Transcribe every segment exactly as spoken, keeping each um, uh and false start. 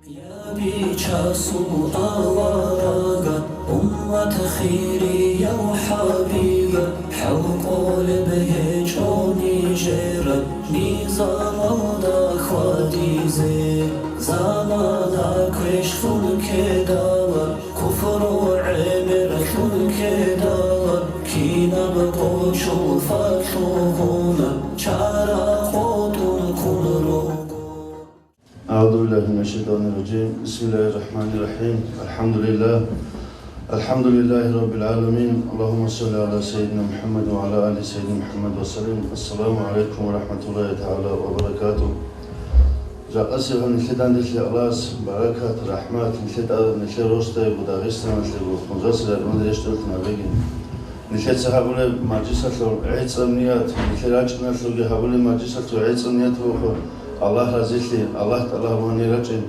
Я бичасул аварагат, уммат хирияв хӀабибат, хӀалкъолеб гьечӀо нижерат, низамалда хьвадизе. Замана квешлъун ккедала, куфру гӀемерлъун ккедала, кинаб къочул фалъугъуна чара къотӀун ккун руго. أعوذ بالله من الشيطان الرجيم. بسم الله الرحمن الرحيم. الحمد لله. الحمد لله رب العالمين. اللهم صل على سيدنا محمد وعلى آل سيدنا محمد وسلم. السلام عليكم ورحمة الله تعالى وبركاته. Жакъасеб гьаб нилъеда данделъи Аллагьас баракат, рахӀмат, нилъеда, нилъер росдаего, Дагъистаналъего, хунзаси ракьмада рещтӀалъун гьабеги. Нилъеца гьабулеб мажлисалъул гӀецӀаб ният, нилъер рачӀиналъулги гьабулеб мажлисалъул гӀецӀаб ният буго Аллагь разилъи, Аллагь тӀалаб гьанир рачӀин.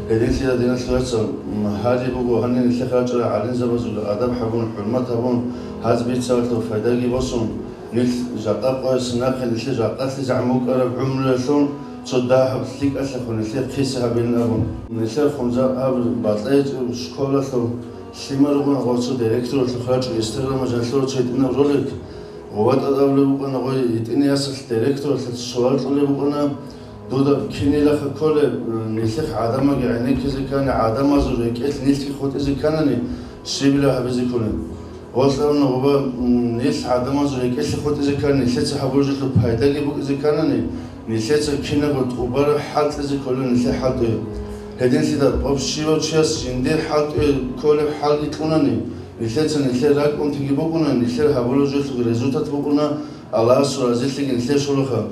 Гьединлъидал, диналъул вацал, м, гьале буго гьанир нилъехъ рачӀарал гӀалимзабазулги адаб гьабун, хӀурмат гьабун, гьаз бицавалъул пайдаги босун, нилъ жакъа къоясеб нахъе нилъер жакъалъе загӀму букӀараб гӀумруялъул цо дагьаб лъикӀалъехун нилъер хъиса гьабилин абун. Нилъер хунза аб батӀа гьечӀеб школалъул лъимал ругоан гъоцо директоралъухъ рачӀун Инстаграмалда жанлъур цо гьитӀинаб ролик. Гъова тӀад абулеб букӀана гъой гьитӀинаб ясалъ директоралъе суал кьулеб букӀана, дуда кинилаха кколеб, нилъехъ гӀадамалги гӀенеккизе ккани, гӀадамазул рекӀелъ нилъги хутӀизе кканани, щибила гьабизе кколеб? Гъолъ абуна гъова, м, нилъ гӀадамазул рекӀелъе хутӀизе ккани, нилъеца гьабулеб жолъул пайдаги букӀизе кканани, нилъеца кинабго тӀубараб хӀалтӀизе кколеб нилъер хӀалтӀуе. Гьединлъидал тӀоб щивав чияс жиндир хӀалтӀуе кколеб хӀалги кьунани, нилъеца нилъер ракӀ унтиги букӀуна, нилъер гьабулеб жолъулги результат букӀуна, Аллагьасул разилъиги нилъер щолаха.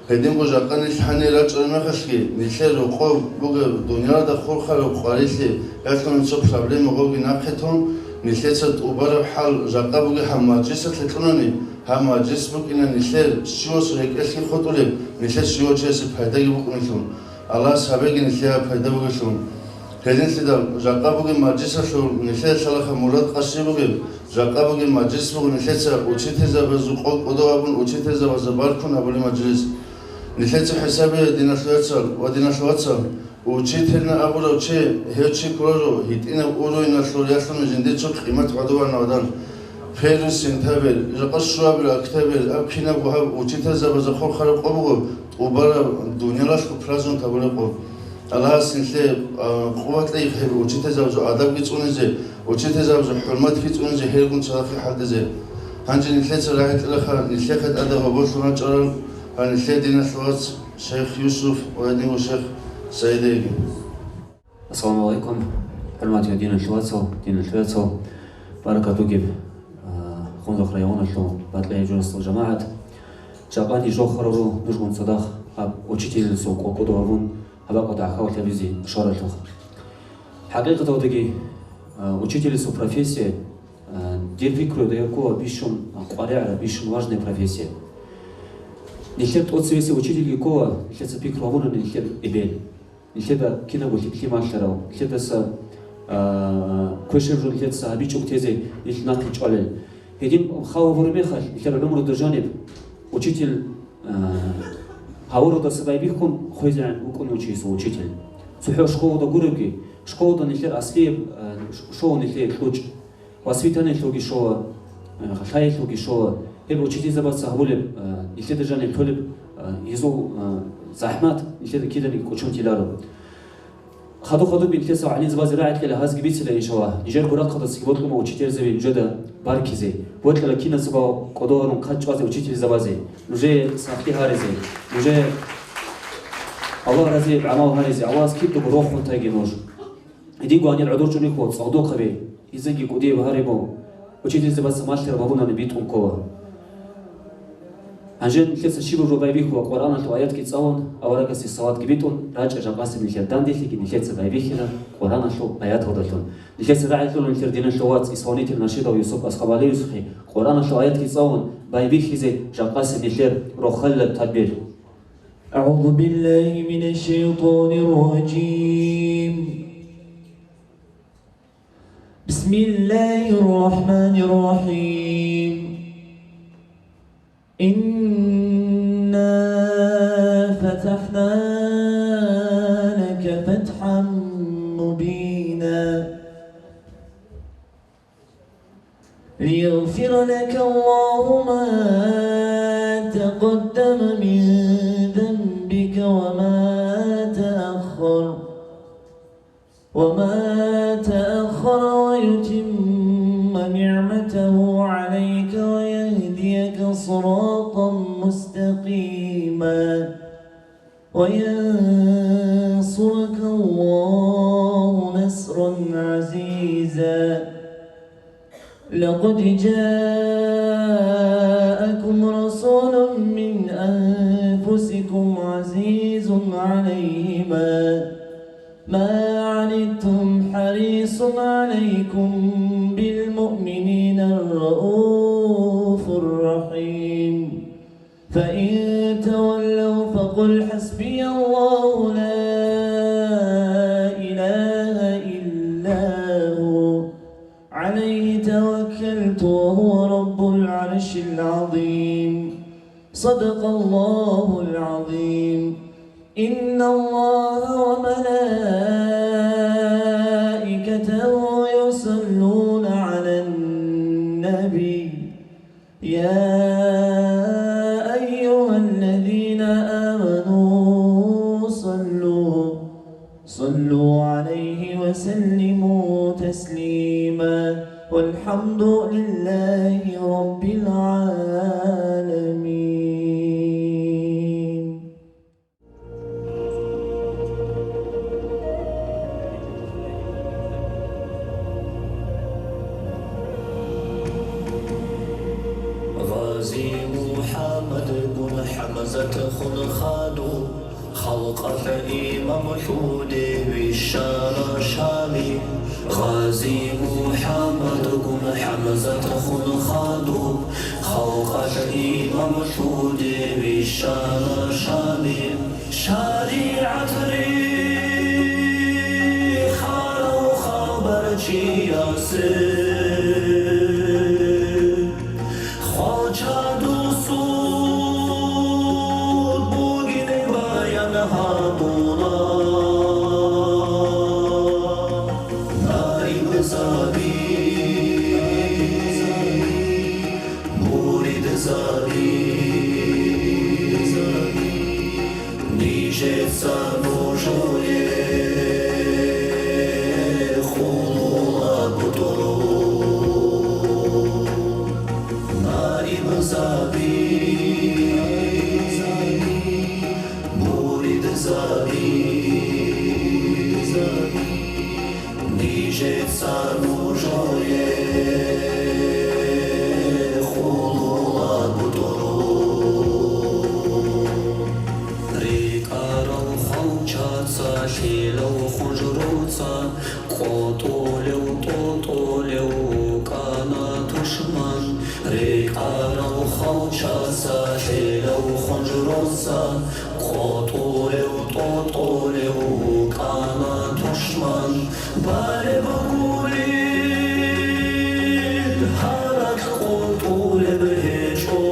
Гьединго жакъа нилъ гьанир рачӀараб мехалъги, нилъер рокъов бугеб дуниялда хурхараб къварилъи, ялъуни цо проблема гъоги нахъе тун, нилъеца тӀубараб хӀал жакъа бугеб гьаб мажлисалъе кьунани, гьаб мажлис букӀина нилъер щивасул рекӀелъги хутӀулеб, нилъер щивав чиясе пайдаги букӀунелъул. Аллагьас гьабеги нилъее гьаб пайда бугелъул. Гьединлъидал жакъа бугеб мажлисалъул нилъее лъалаха мурад къаси бугеб, жакъа бугеб мажлис буго нилъеца учительзабазул къо-, кӀодо абун учительзабазда баркун гьабулеб мажлис. Нилъеца хӀисабе, диналъул яцал ва диналъул вацал, учительна абурав чи, гьев чи кколаро гьитӀинаб уровеналъул ялъуни жиндир цо къимат гӀодован авадан. Первый сентябрь, жакъа щуабилеб октябрь, аб кинабго гьаб учительзабазда хурхараб къо буго, тӀубараб дуниялалъул праздник гьабулеб къо. Аллагьас нилъее, а, къуват кьей гьеб учительзабазул адабги цӀунизе, учительзабазул хӀурматги цӀунизе гьелгун цадахъе хӀалтӀизе. Гьанже нилъеца рагӀи кьелаха нилъехъе тӀаде гьоболлъун рачӀарал ва нилъер диналъул вац шейх Юсуф ва гьединго шейх Саидеги. Ассаламу гӀалайкум, хӀурматиял диналъул вацал, диналъул яцал, баракат бугеб, а, Хунзахъ районалъул батӀлъи журналистал жамагӀат. Жакъа ниж рохараб ру, нужгун цадахъ гьаб учительлъисул къо-, кӀодо гьабун, гьаб бакӀалда гӀахьаллъи гьабизе щваралъухъ. ХӀакъикъаталдаги, а, учительлъисул профессия, а, дир пикруялда ккола бищун, а, къваригӀараб, бищун важная профессия. Нилъер тӀоцебесеб учительги ккола, нилъеца пикру гьабуна нилъер эбел. Нилъеда кинабго лъикӀлъи малъарал, нилъедаса, а, квешаб жо нилъеца гьабичӀого тезе нилъ нахъе чӀвалел. Гьедин хал гьабураб мехалъ, нилъер гӀумруда жаниб учитель, а, гьавуралдаса байбихьун хвезегӀан вукӀун вуго гьесул учитель. ЦохӀо школада гуребги, школада нилъер аслияб, а, ш-, шола нилъее кьучӀ. Воспитаниелъулги щола, э, лъаялъулги щола. Гьеб учительзабаца гьабулеб, э, нилъеда жаниб кколеб, э, гьезул, э, захӀмат нилъеда киданиги кӀочон тиларо. Хадуб-хадуб нилъеца гӀалимзабазе рагӀи кьела, гьазги бицила, иншаллагь. Нижер рахъалдаса кибокьуна учительзаби нужеда баркизе. Бокьила киназдаго кӀодо гьарун къачӀ чӀвазе учительзабазе, нужее сахлъи гьаризе, нужее Аллагь разияб гӀамал гьаризе, Аллагьас кидаго рохун тайги нуж. Гьединго гьанир гӀодор чӀунихъо цӀалдохъаби, гьезиеги кӀудияб гьари буго, учительзабаца малъараб гьабунани битӀун ккола. Гьанже нилъеца щибаб жо байбихьула, Къуръаналъул аятги цӀалун, аварагасде салатги битӀун, рачӀа жакъасеб нилъер данделъиги нилъеца байбихьила Къуръаналъул аяталдалъун. Нилъеца рагӀи кьула нилъер диналъул вац, исполнитель нашидов Юсуп Асхабалиевсухъе, Къуръаналъул аятги цӀалун, байбихьизе жакъасеб нилъер рохалилаб тадбир. أعوذ بالله من الشيطان الرجيم. بسم الله الرحمن الرحيم. إنا فتحنا لك فتحا مبينا. ليغفر لك الله ما تقدم من ذنبك وما تأخر، وما تأخر، ويتم نعمته عليك ويهديك صراطا مستقيما. وينصرك الله نصرا عزيزا. لقد جاءكم رسول من أنفسكم عزيز عليه ما، ما عنتم حريص عليكم بالمؤمنين رءوف رحيم. فإن تولوا فقل حسبي الله لا إله إلا هو عليه توكلت وهو رب العرش العظيم. صدق الله العظيم. إن الله وملائكته يصلون على النبي. يا أيها الذين آمنوا صلوا، صلوا عليه وسلموا تسليما. والحمد لله رب العالمين. Гъази МухӀаммадгун ХӀамзатахун хадуб, халкъалъ имамлъуде вищана Шамил. Гъази МухӀаммадгун ХӀамзатахун хадуб, халкъалъ имамлъуде вищана Шамил. ШаригӀат рихарав хабарчиясе хвалчадул суд бугин баян гьабула. Наибзаби, муридзаби, нижеца нужее хъулула бутӀрул. Наибзаби, муридзаби, нижеца нужее хъулула бутӀрул. РикӀарал хвалчаца лъелал хъужруца къотӀулев, тӀотӀулев вукӀана тушман. РикӀарал хвалчаца лъелал хъужруца къотӀулев, тӀотӀулев вукӀана тушман. Балеб гурин гьаракь къотӀулеб гьечӀо.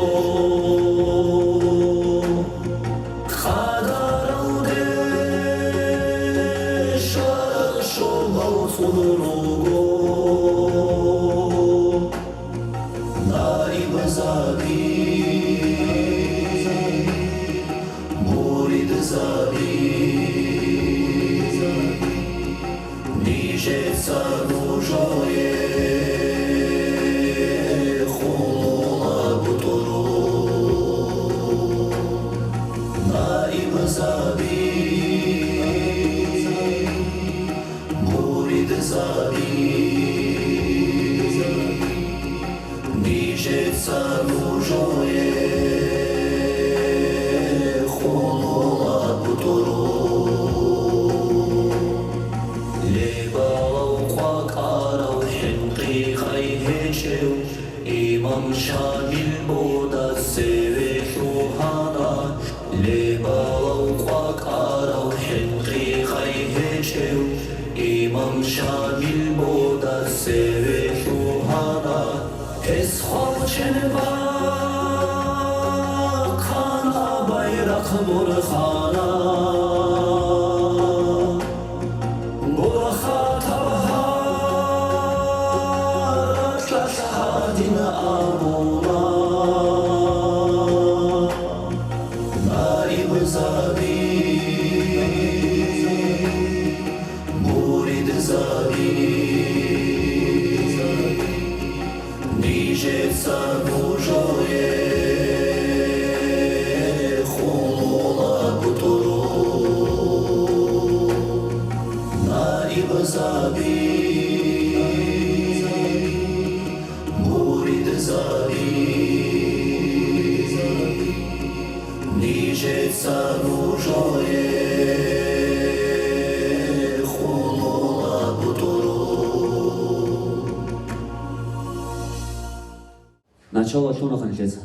Къадаралде шаргӀ щолбал цӀун руго. Наибзаби, муридзаби, нижеца нужее хъулула бутӀрул. Наибзаби, муридзаби, нижеца нужее хъулула бутӀрул. Лебалав къвакӀарав хӀинкъи къай гьечӀев имам Шамил бода цеве лъугьана. Лебалав къвакӀарав хӀинкъи къай гьечӀев имам Шамил бода цеве лъугьана. Гьес хвалчен бахъана байрахъ борхана. Наибзаби, муридзаби, нижеца нужее хъулула бутӀрул. Наибзаби, муридзаби, нижеца нужее хъулула бутӀрул. Начало лъуна нилъеца.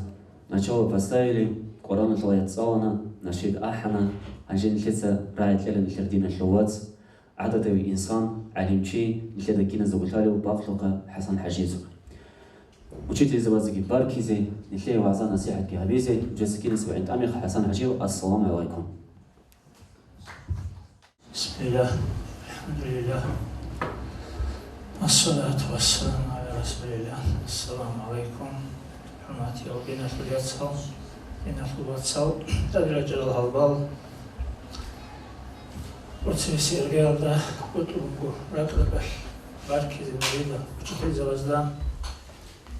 Начало поставили, Къуръаналъул аят цӀалана, нашид ахӀана, гьанже нилъеца рагӀи кьела нилъер диналъул вац, гӀададав инсан, гӀалимчи, нилъеда киназдаго лъалев Бакълъухъа ХӀасан ХӀажиевцухъе. Учительзабазеги баркизе, нилъее вагӀза-насихӀатги гьабизе, нужеца киназго гӀинтӀамихъ. ХӀасан ХӀажиев, ассаламу гӀалайкум. بسم الله. الحمد لله. الصلاة والسلام على رسول الله. السلام عليكم. ХӀурматиял диналъул яцал, диналъул вацал, тӀаде рачӀарал гьалбал, оцебесеб иргаялда бутӀрулго ракӀ-ракӀалъ баркизе нужеда, учительзабазда,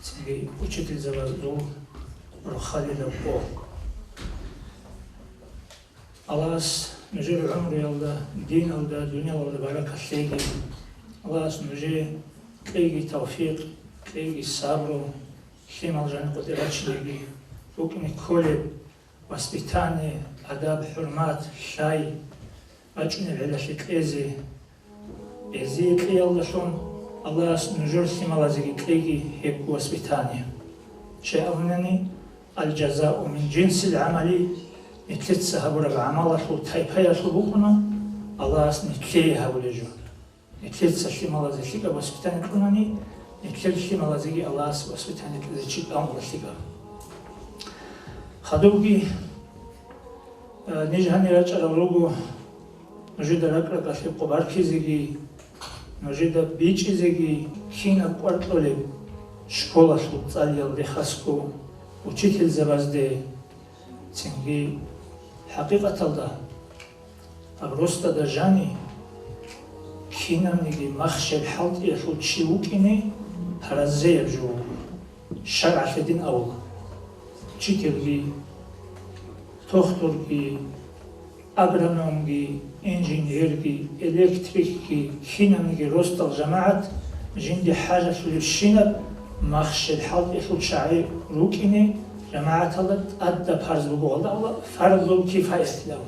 цинги учительзабазул рохалилаб къо. Аллагьас нужер гӀумруялда, диналда, дуниялалда баракат лъеги. Аллагьас нужее кьеги тавфикъ, кьеги сабру, лъимал жаниб къотӀи рачинеги, букӀине кколеб воспитание, адаб, хӀурмат, лъай бачӀунеб гӀелалъе кьезе. Гьезие кьеялдалъун Аллагьас нужер лъималазеги кьеги гьебго воспитание. Щай абунани, «Аль-жазау мин жинсил гӀамали», нилъеца гьабураб гӀамалалъул тайпаялъул букӀуна Аллагьас нилъее гьабулеб жо. Нилъеца лъималазе лъикӀаб воспитание кьунани, нилъер лъималазеги Аллагьас воспитание кьезе чи кьун лъикӀаб. Хадубги, э, ниж гьанир рачӀарал руго, нужеда ракӀ-ракӀалъе къо баркизеги, нужеда бичӀчӀизеги кинаб кӀвар кьолеб школалъул цӀалиялде, хасго учительзабазде, цинги хӀакъикъаталда гьаб росдада жани кинабниги махщел хӀалтӀиялъул чи вукӀине гьаразеяб жо вуго, шаргӀалъе дин авула. Учительги, тохтурги, агрономги, инженерги, электрикги, кинабниги росдал жамагӀат жинде хӀажалъулебщинаб махщел хӀалтӀиялъул чагӀи рукӀине жамагӀаталда тӀадаб парз буго, гьалда абула фарзул кифаятилан.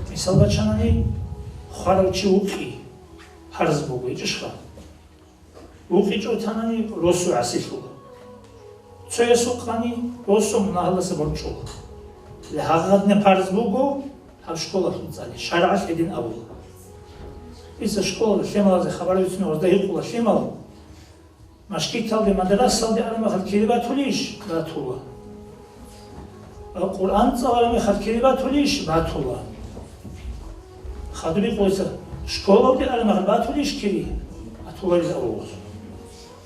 Мисал бачанани, хварав чи вукъи парз буго, гьечӀищха? ВукъичӀев танани, росу гӀасилъула. Цоясухъани, росу мунагьалдаса борчӀула. Гьагъадне парз буго гьаб школалъул цӀали, шаргӀалъ гьедин абула. Дица школалда лъималазе хабар бицунеб гьезда гьикъула лъимал, машгиталде, мадрасалде араб мехалъ кири батулищ? Батула. Къуръан цӀалараб мехалъ кири батулищ? Батула. Хадур гьикъула дица, школалде араб мехалъ батулищ кири? Батуларила авуз.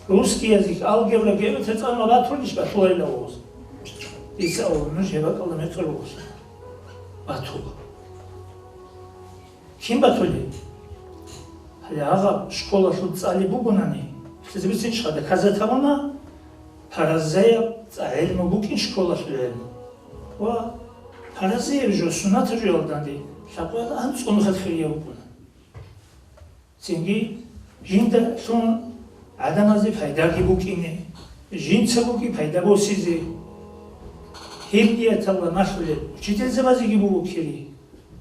Русский язык, алгебра, геометрия цӀалараб батулищ? Батуларила авуз. Дица абула, нуж гьеб бакӀалда мекъи ругос. Батула. Кин батулеб? Гьале гьагъаб школалъул цӀали бугонани, лъизе бицинчӀха доказать гьабуна, паразаяб цӀа гӀелму букӀин школалъул гӀелму. Ва паразаяб жо, суннатаб жоялда данде, лъабкъоялда анцӀго нухалъ хирияб букӀуна. Цинги жинда лъун гӀадамазе пайдаги букӀине, жинцагоги пайда босизе. Гьеб нияталда малъулеб учительзабазеги буго кири.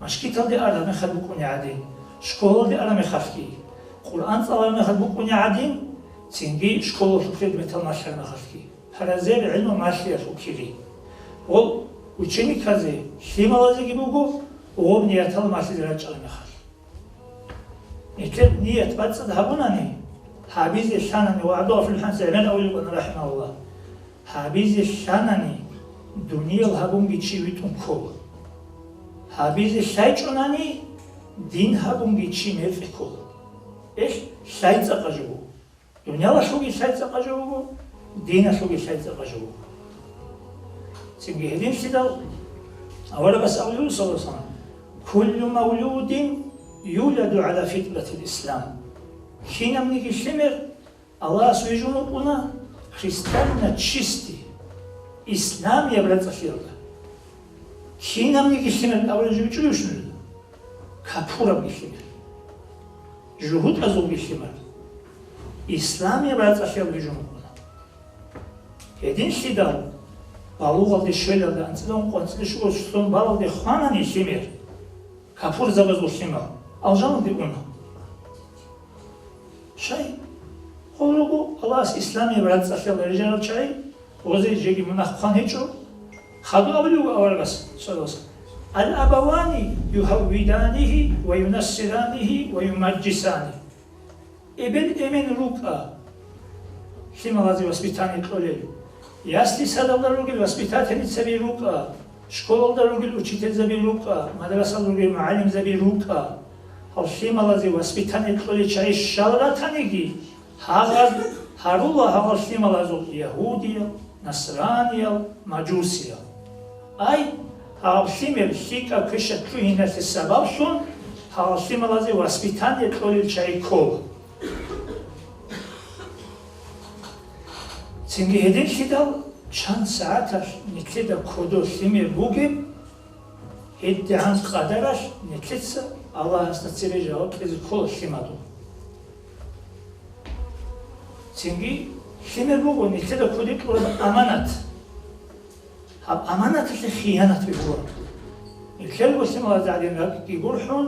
Машгиталде араб мехалъ букӀуни гӀадин, школалде араб мехалъги, Къуръан цӀалараб мехалъ букӀуни гӀадин, цинги школалъул предметал малъараб мехалъги. Паразаяб гӀелму малъиялъул кири. Гъол учениказе, лъималазеги буго, гъоб ниятал малъизе рачӀараб мехалъ. Нилъер ният бацӀцӀад гьабунани, гьабизе лъанани, ва ГӀабдулгъафурил ХӀамзат гӀемер авулев вукӀана, рахӀимагьуллагь, гьабизе лъанани, дуниял гьабунги чи витӀун ккола. Гьабизе лъай чӀунани, дин гьабунги чи мекъи ккола. Эх, лъай цӀакъа жо буго. Дуниялалъулги лъай цӀакъа жо буго, диналъулги лъай цӀакъ жо. Цинги гьединлъидал аварагас абулеб буго, саллаллагьу гӀалайгьи ва саллам: «Куллу мавлудин юладу гӀала фитратил ислам». Кинабниги лъимер Аллагьас вижун вукӀуна христианно чистый, исламияб рацӀцӀалъиялда. Кинабниги лъимер абулеб жо бичӀчӀулебищ нужеда? Капурабги лъимер, жугьутӀазулги лъимер, исламияб рацӀцӀалъиялда вижун вукӀуна. Гьединлъидал балугъалде щвелалда, анцӀила ункъо, анцӀила щуго, щуго балалде хванани лъимер, капурзабазул лъимал, алжаналде уна. Щай? Гъол руго Аллагьас исламияб рацӀцӀалъиялда рижарал чагӀи, гъозе жеги мунагь хъван гьечӀо. Хадуб абулеб буго аварагас, саллаллагьу гӀалайгьи ва саллам: «Ал-абавани югьаввиданигьи ва юнассиранигьи ва юмаджисани». Эбел-эмен рукӀа лъималазе воспитание кьолел. Ясли-садалда ругел воспитательницаби рукӀа, школалда ругел учительзаби рукӀа, мадрасалда ругел мугӀалимзаби рукӀа. Гьал лъималазе воспитание кьолел чагӀи щал ратаниги, гьагъаз гьарула гьагъал лъималазул ягьудиял, насраниял, мажусиял. Ай, гьаб лъимер лъикӀаб квешаб лъугьиналъе сабаблъун гьаб лъималазе воспитание кьолел чагӀи ккола. Цинги гьединлъидал чан сагӀаталъ нилъеда кодо лъимер бугеб, гьедигӀан къадаралъ нилъеца Аллагьасда цебе жаваб кьезе ккола лъимадул. Цинги лъимер буго нилъеда кодекӀураб аманат. Гьаб аманаталъе хиянат бегьула. Нилъер бусурманаз гӀадин ракӀги гурхӀун,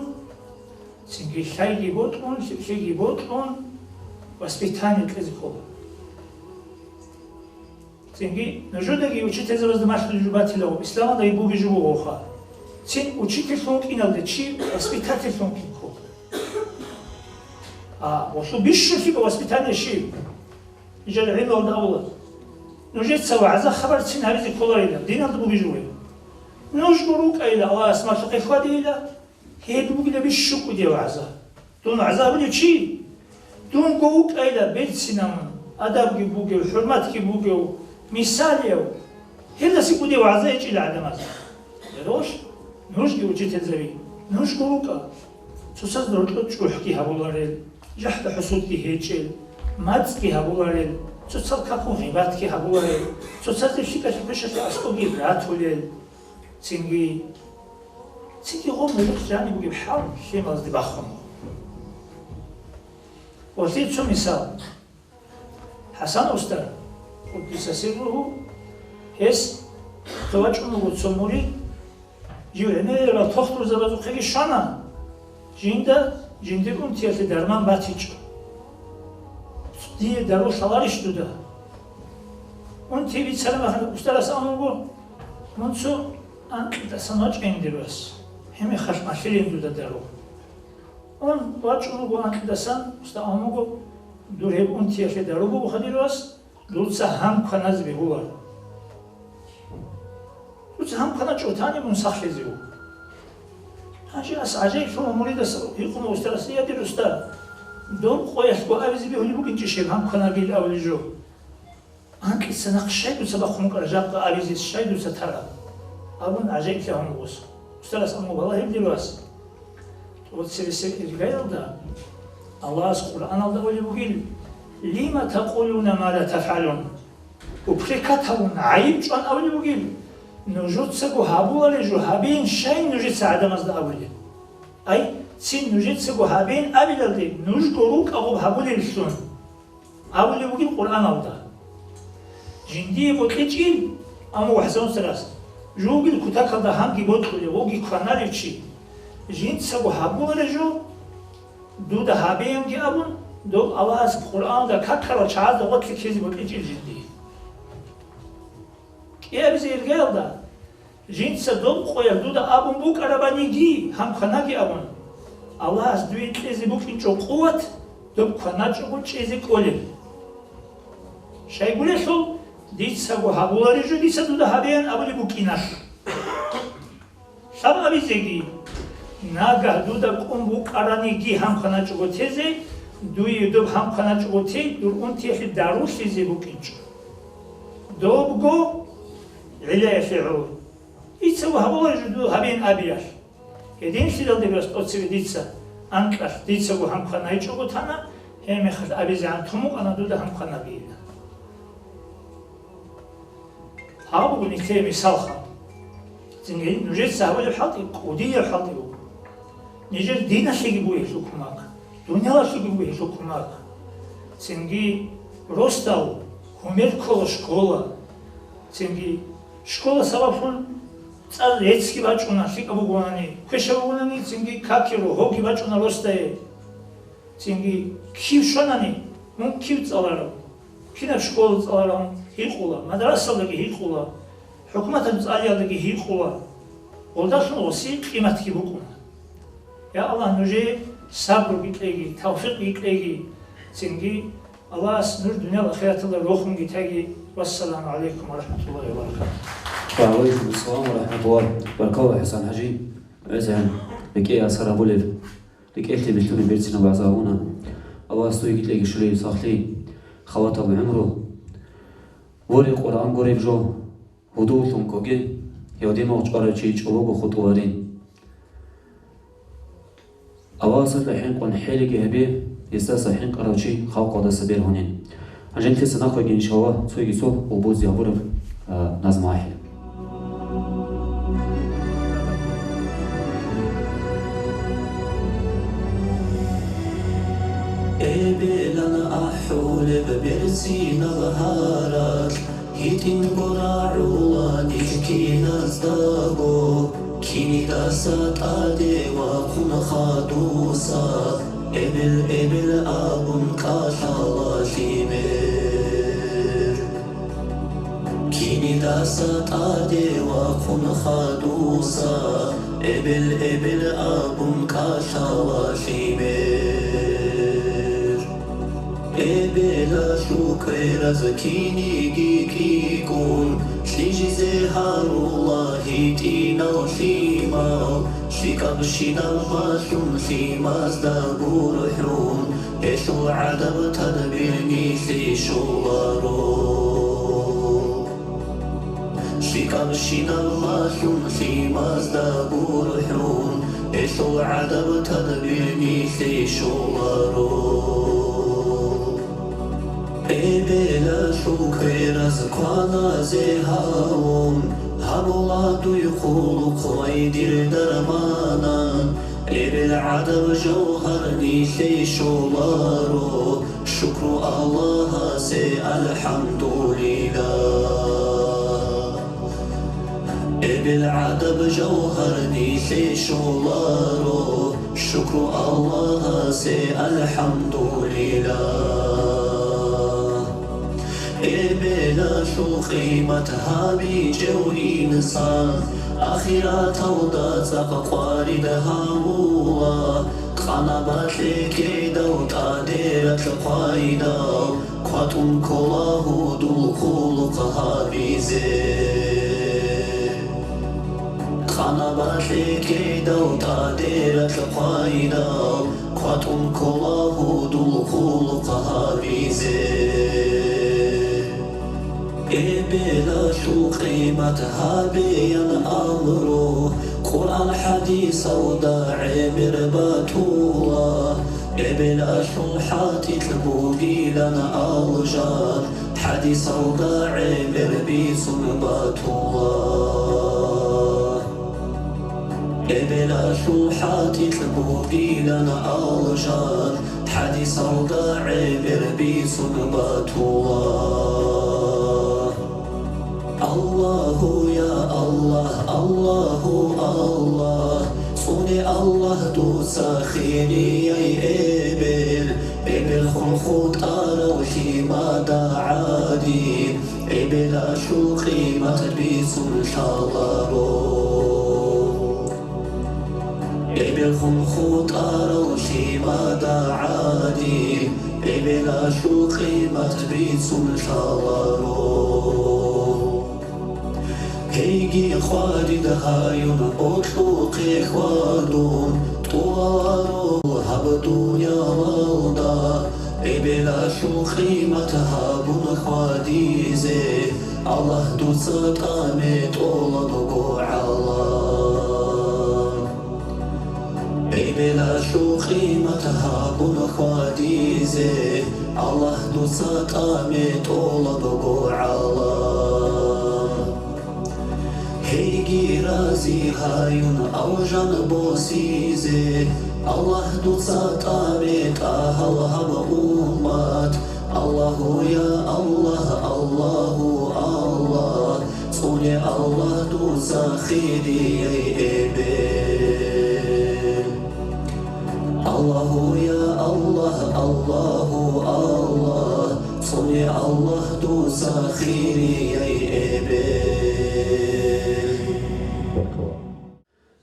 цинги лъайги бокьун, лъикӀлъиги бокьун, воспитание кьезе ккола. Цинги нужедаги учительзабазда малъулеб жо батила, исламалдаги бугеб жо бугоха. Цин учительлъун вукӀиналда чи воспитательлъун вукӀин ккола. А гъолъул бищун лъикӀаб воспитание щиб? Нижер гӀелалда абула: нужеца вагӀза-хабар цин гьабизе кколарила, диналда бугеб жо. Нужго рукӀайила, Аллагьас малъухъе хьвадейила, гьеб бугила бищун кӀудияб вагӀза. Дун вагӀза гьабулев чи? Дунго вукӀайила берцинав, адабги бугев, хӀурматги бугев, мисалияв. Гьелдаса кӀудияб вагӀза гьечӀила гӀадамазда. Гьелъ нужги учительзаби, нужго рукӀа. Цоцазда гьоркьоб чӀухӀги гьабуларел, жахӀда-хӀусудги гьечӀел, мацӀги гьабуларел, цоцал какун гъибатги гьабуларел, цоцазде лъикӀалъе квешалъе аскӀобги ратулел. Цинги, цинги гъо мурид жаниб бугеб хӀал лъималазде бахун. Ва лъил цо мисал. ХӀасан уста, къуддиса сирругьу, гьес вачӀун вуго цо мурид, жив гӀемерал тохтурзабазухъеги щвана, жинда жиндир унтиялъе дарман батичӀо. Дие дару лъаларищ дуда? Унти бицараб мехалъ устарас абун буго: мун цо анкьидасан вачӀайин, дир вас, гьеб мехалъ малъилин дуда дару. Ун вачӀун вуго анкьидасан, уста абун буго: дур гьеб унтиялъе дару бугоха, дир вас, дуца гьан кваназе бегьуларо. Дуца гьан кваначӀого тани мун сахлъизе вуго. Гьанже ас гӀажаиблъуна муридас гьикъуна устарасда: я, дир уста, доб къоялъго абизе бегьулеб букӀинчӀищ гьеб гьан кванагил абулеб жо? Анкьица нахъ щай дуца бахъун вукӀараб, жакъа абизе щай дуца тараб? Абун гӀажаиблъи гьанив гъос. Устарас абун буго: валлагь, гьеб, дир вас, тӀоцебесеб иргаялда Аллагьас Къуръаналда абулеб бугил: «Лима такъулуна ма ла тафгӀалун?» Упрекать гьабун, гӀайиб чӀван абулеб бугил: нужецаго гьабулареб жо гьабейин щай нужеца гӀадамазда абулеб? Ай, цин нужецаго гьабейин абилалде нужго рукӀа гъоб гьабулеллъун. Абулеб бугин Къуръаналда: жиндие бокьичӀин, амма вагӀза унтарас, жугьутӀил кутакалда гьанги бокьулев, гъоги кванарев чи, жинцаго гьабулареб жо дуда гьабеянги абун, доб Аллагьас Къуръаналда какарал чагӀазда гъорлъ ккезе бокьичӀин жиндие. КӀиабизе иргаялда, жинца доб къоялъ дуда абун букӀарабаниги, гьан кванаги абун, Аллагьас дуе кьезе букӀинчӀо къуват доб кваначӀого чӀезе кӀолеб. Щайгурелъул, дицаго гьабулареб жо дица дуда гьабеян абулеб букӀиналъ. Лъабабизеги, нагагь дуда кӀун букӀараниги гьан кваначӀого тезе, дуе доб гьан кваначӀого тей дур унтиялъе дарулъизе букӀинчӀо. Добго гӀиллаялъе гӀоло. Дицаго гьабула жуду гьабин абиялъ. Гьединлъидалде бес тӀоцебе дица анкьалъ дицаго гьанкъан гьайчӀого тана, гьебмехалъ абизегӀан тун букӀана дуда гьанкъан абиила. Гьаб буго нилъее мисалха. Цинги нужеца гьабулеб хӀалтӀи кӀудияб хӀалтӀи буго. Нижер диналъеги буго гьелъул кумак, дуниялалъеги буго гьелъул кумак. Цинги росдал гьумер ккола школа. Цинги школа сабаблъун цӀар реццги бачӀуна, лъикӀаб бугонани, квешаб бугонани, цинги каки рогьоги бачӀуна росдае. Цинги кив щванани, мун кив цӀаларав, кинаб школа цӀаларав гьикъула, мадрасалдаги гьикъула, хӀукуматалъ цӀалиялдаги гьикъула, гъолдалъун гъосие къиматги букӀуна. Я Аллагь, нужее сабруги кьеги, тавфикъги кьеги, цинги Аллагьас нуж дуниял ахираталда рохунги теги. Вассаламу гӀалайкум ва рахӀматуллагьи ва баракатугь. Ва гӀалайкум ассалам ва рахӀматуллагь. Баркалла, ХӀасан-хӀажи, гӀезегӀан рекӀее асар гьабулеб. РекӀелъе билълъуни берцинаб вагӀза гьабуна. Аллагьас дуеги кьеги щулей сахлъи, халатаб гӀумру. Воре, Къуръан гуреб жо, гьудуллъун ккоге, гьев димагъ чӀварав чи чӀобого хутӀуларин. Аллагьасда хӀинкъун хӀелиги гьабе, гьесдаса хӀинкъарав чи халкъалдаса бергьунин. Гьанже нилъеца нахъеги, иншаллагь, цоги цо гьоболзе гьабураб, а, назму ахӀи. Эбелан ахӀулеб берцинаб гьаракь, гьитӀинго рагӀула нилъ киназдаго, кинидаса тӀаде вахъун хадуса, эбел-эбел абун кӀалъала лъимер. Кинидаса тӀаде вахъун хадуса, эбел-эбел абун кӀалъала лъимер. Эбелалъул квераз киниги кӀикӀкӀун, лъижизе гьарула гьитӀинал лъимал, лъикӀабщинаб малъун лъимазда гурхӀун, гьелъул гӀадаб тадбир нилъе щоларо. ЛъикӀабщинаб малъун лъимазда гурхӀун, гьелъул гӀадаб тадбир нилъе щоларо. Эбелалъул квераз кваназе гьавун, гьабула дуй хъулухъ, вай, дир дарманан, эбел гӀадаб жавгьар нилъе щоларо, шукру Аллагьасе, алхӀамдулиллагь. Эбел гӀадаб жавгьар нилъе щоларо, шукру Аллагьасе, алхӀамдулиллагь. Эбелалъул къимат гьабичӀев инсан, ахираталда цӀакъ къварид гьавула, къанабалъе кӀедав тӀаде ракь хъвайдал, кватӀун ккола гьудул хъулухъ гьабизе. Къанабалъе кӀедав тӀаде ракь хъвайдал, кватӀун ккола гьудул хъулухъ гьабизе. Эбелалъул къимат гьабеян амру, Къуръан хӀадисалда гӀемер батула. Эбелалъул хӀатӀилъ бугилан алжан, хӀадисалда гӀемер бицун батула. Эбелалъул хӀатӀилъ бугилан алжан, хӀадисалда гӀемер бицун батула. Аллагьу, я Аллагь, Аллагьу, Аллагь, цӀуне Аллагь дуца хирияй эбел, эбел хун хутӀарав лъимада гӀадин, эбелалъул къимат бицун лъаларо. Эбел хун хутӀарав лъимада гӀадин, эбелалъул къимат бицун лъаларо. Гьейги къварид гьаюн гьоркьухъе хьвадун, тӀураро гьаб дуниялалда, эбелалъул къимат гьабун хьвадизе, Аллагь, дуца тӀаме тӀолабго гӀалам. Эбелалъул къимат гьабун хьвадизе, Аллагь, дуца тӀаме тӀолабго гӀалам. Гьейги рази гьаюн алжан босизе, Аллагь, дуца тӀаме тӀагьал гьаб уммат. Аллагьу, я Аллагь, Аллагьу, Аллагь, цӀуне Аллагь дуца хирияй эбел. Аллагьу, я Аллагь, Аллагьу, Аллагь, цӀуне Аллагь дуца хирияй эбел.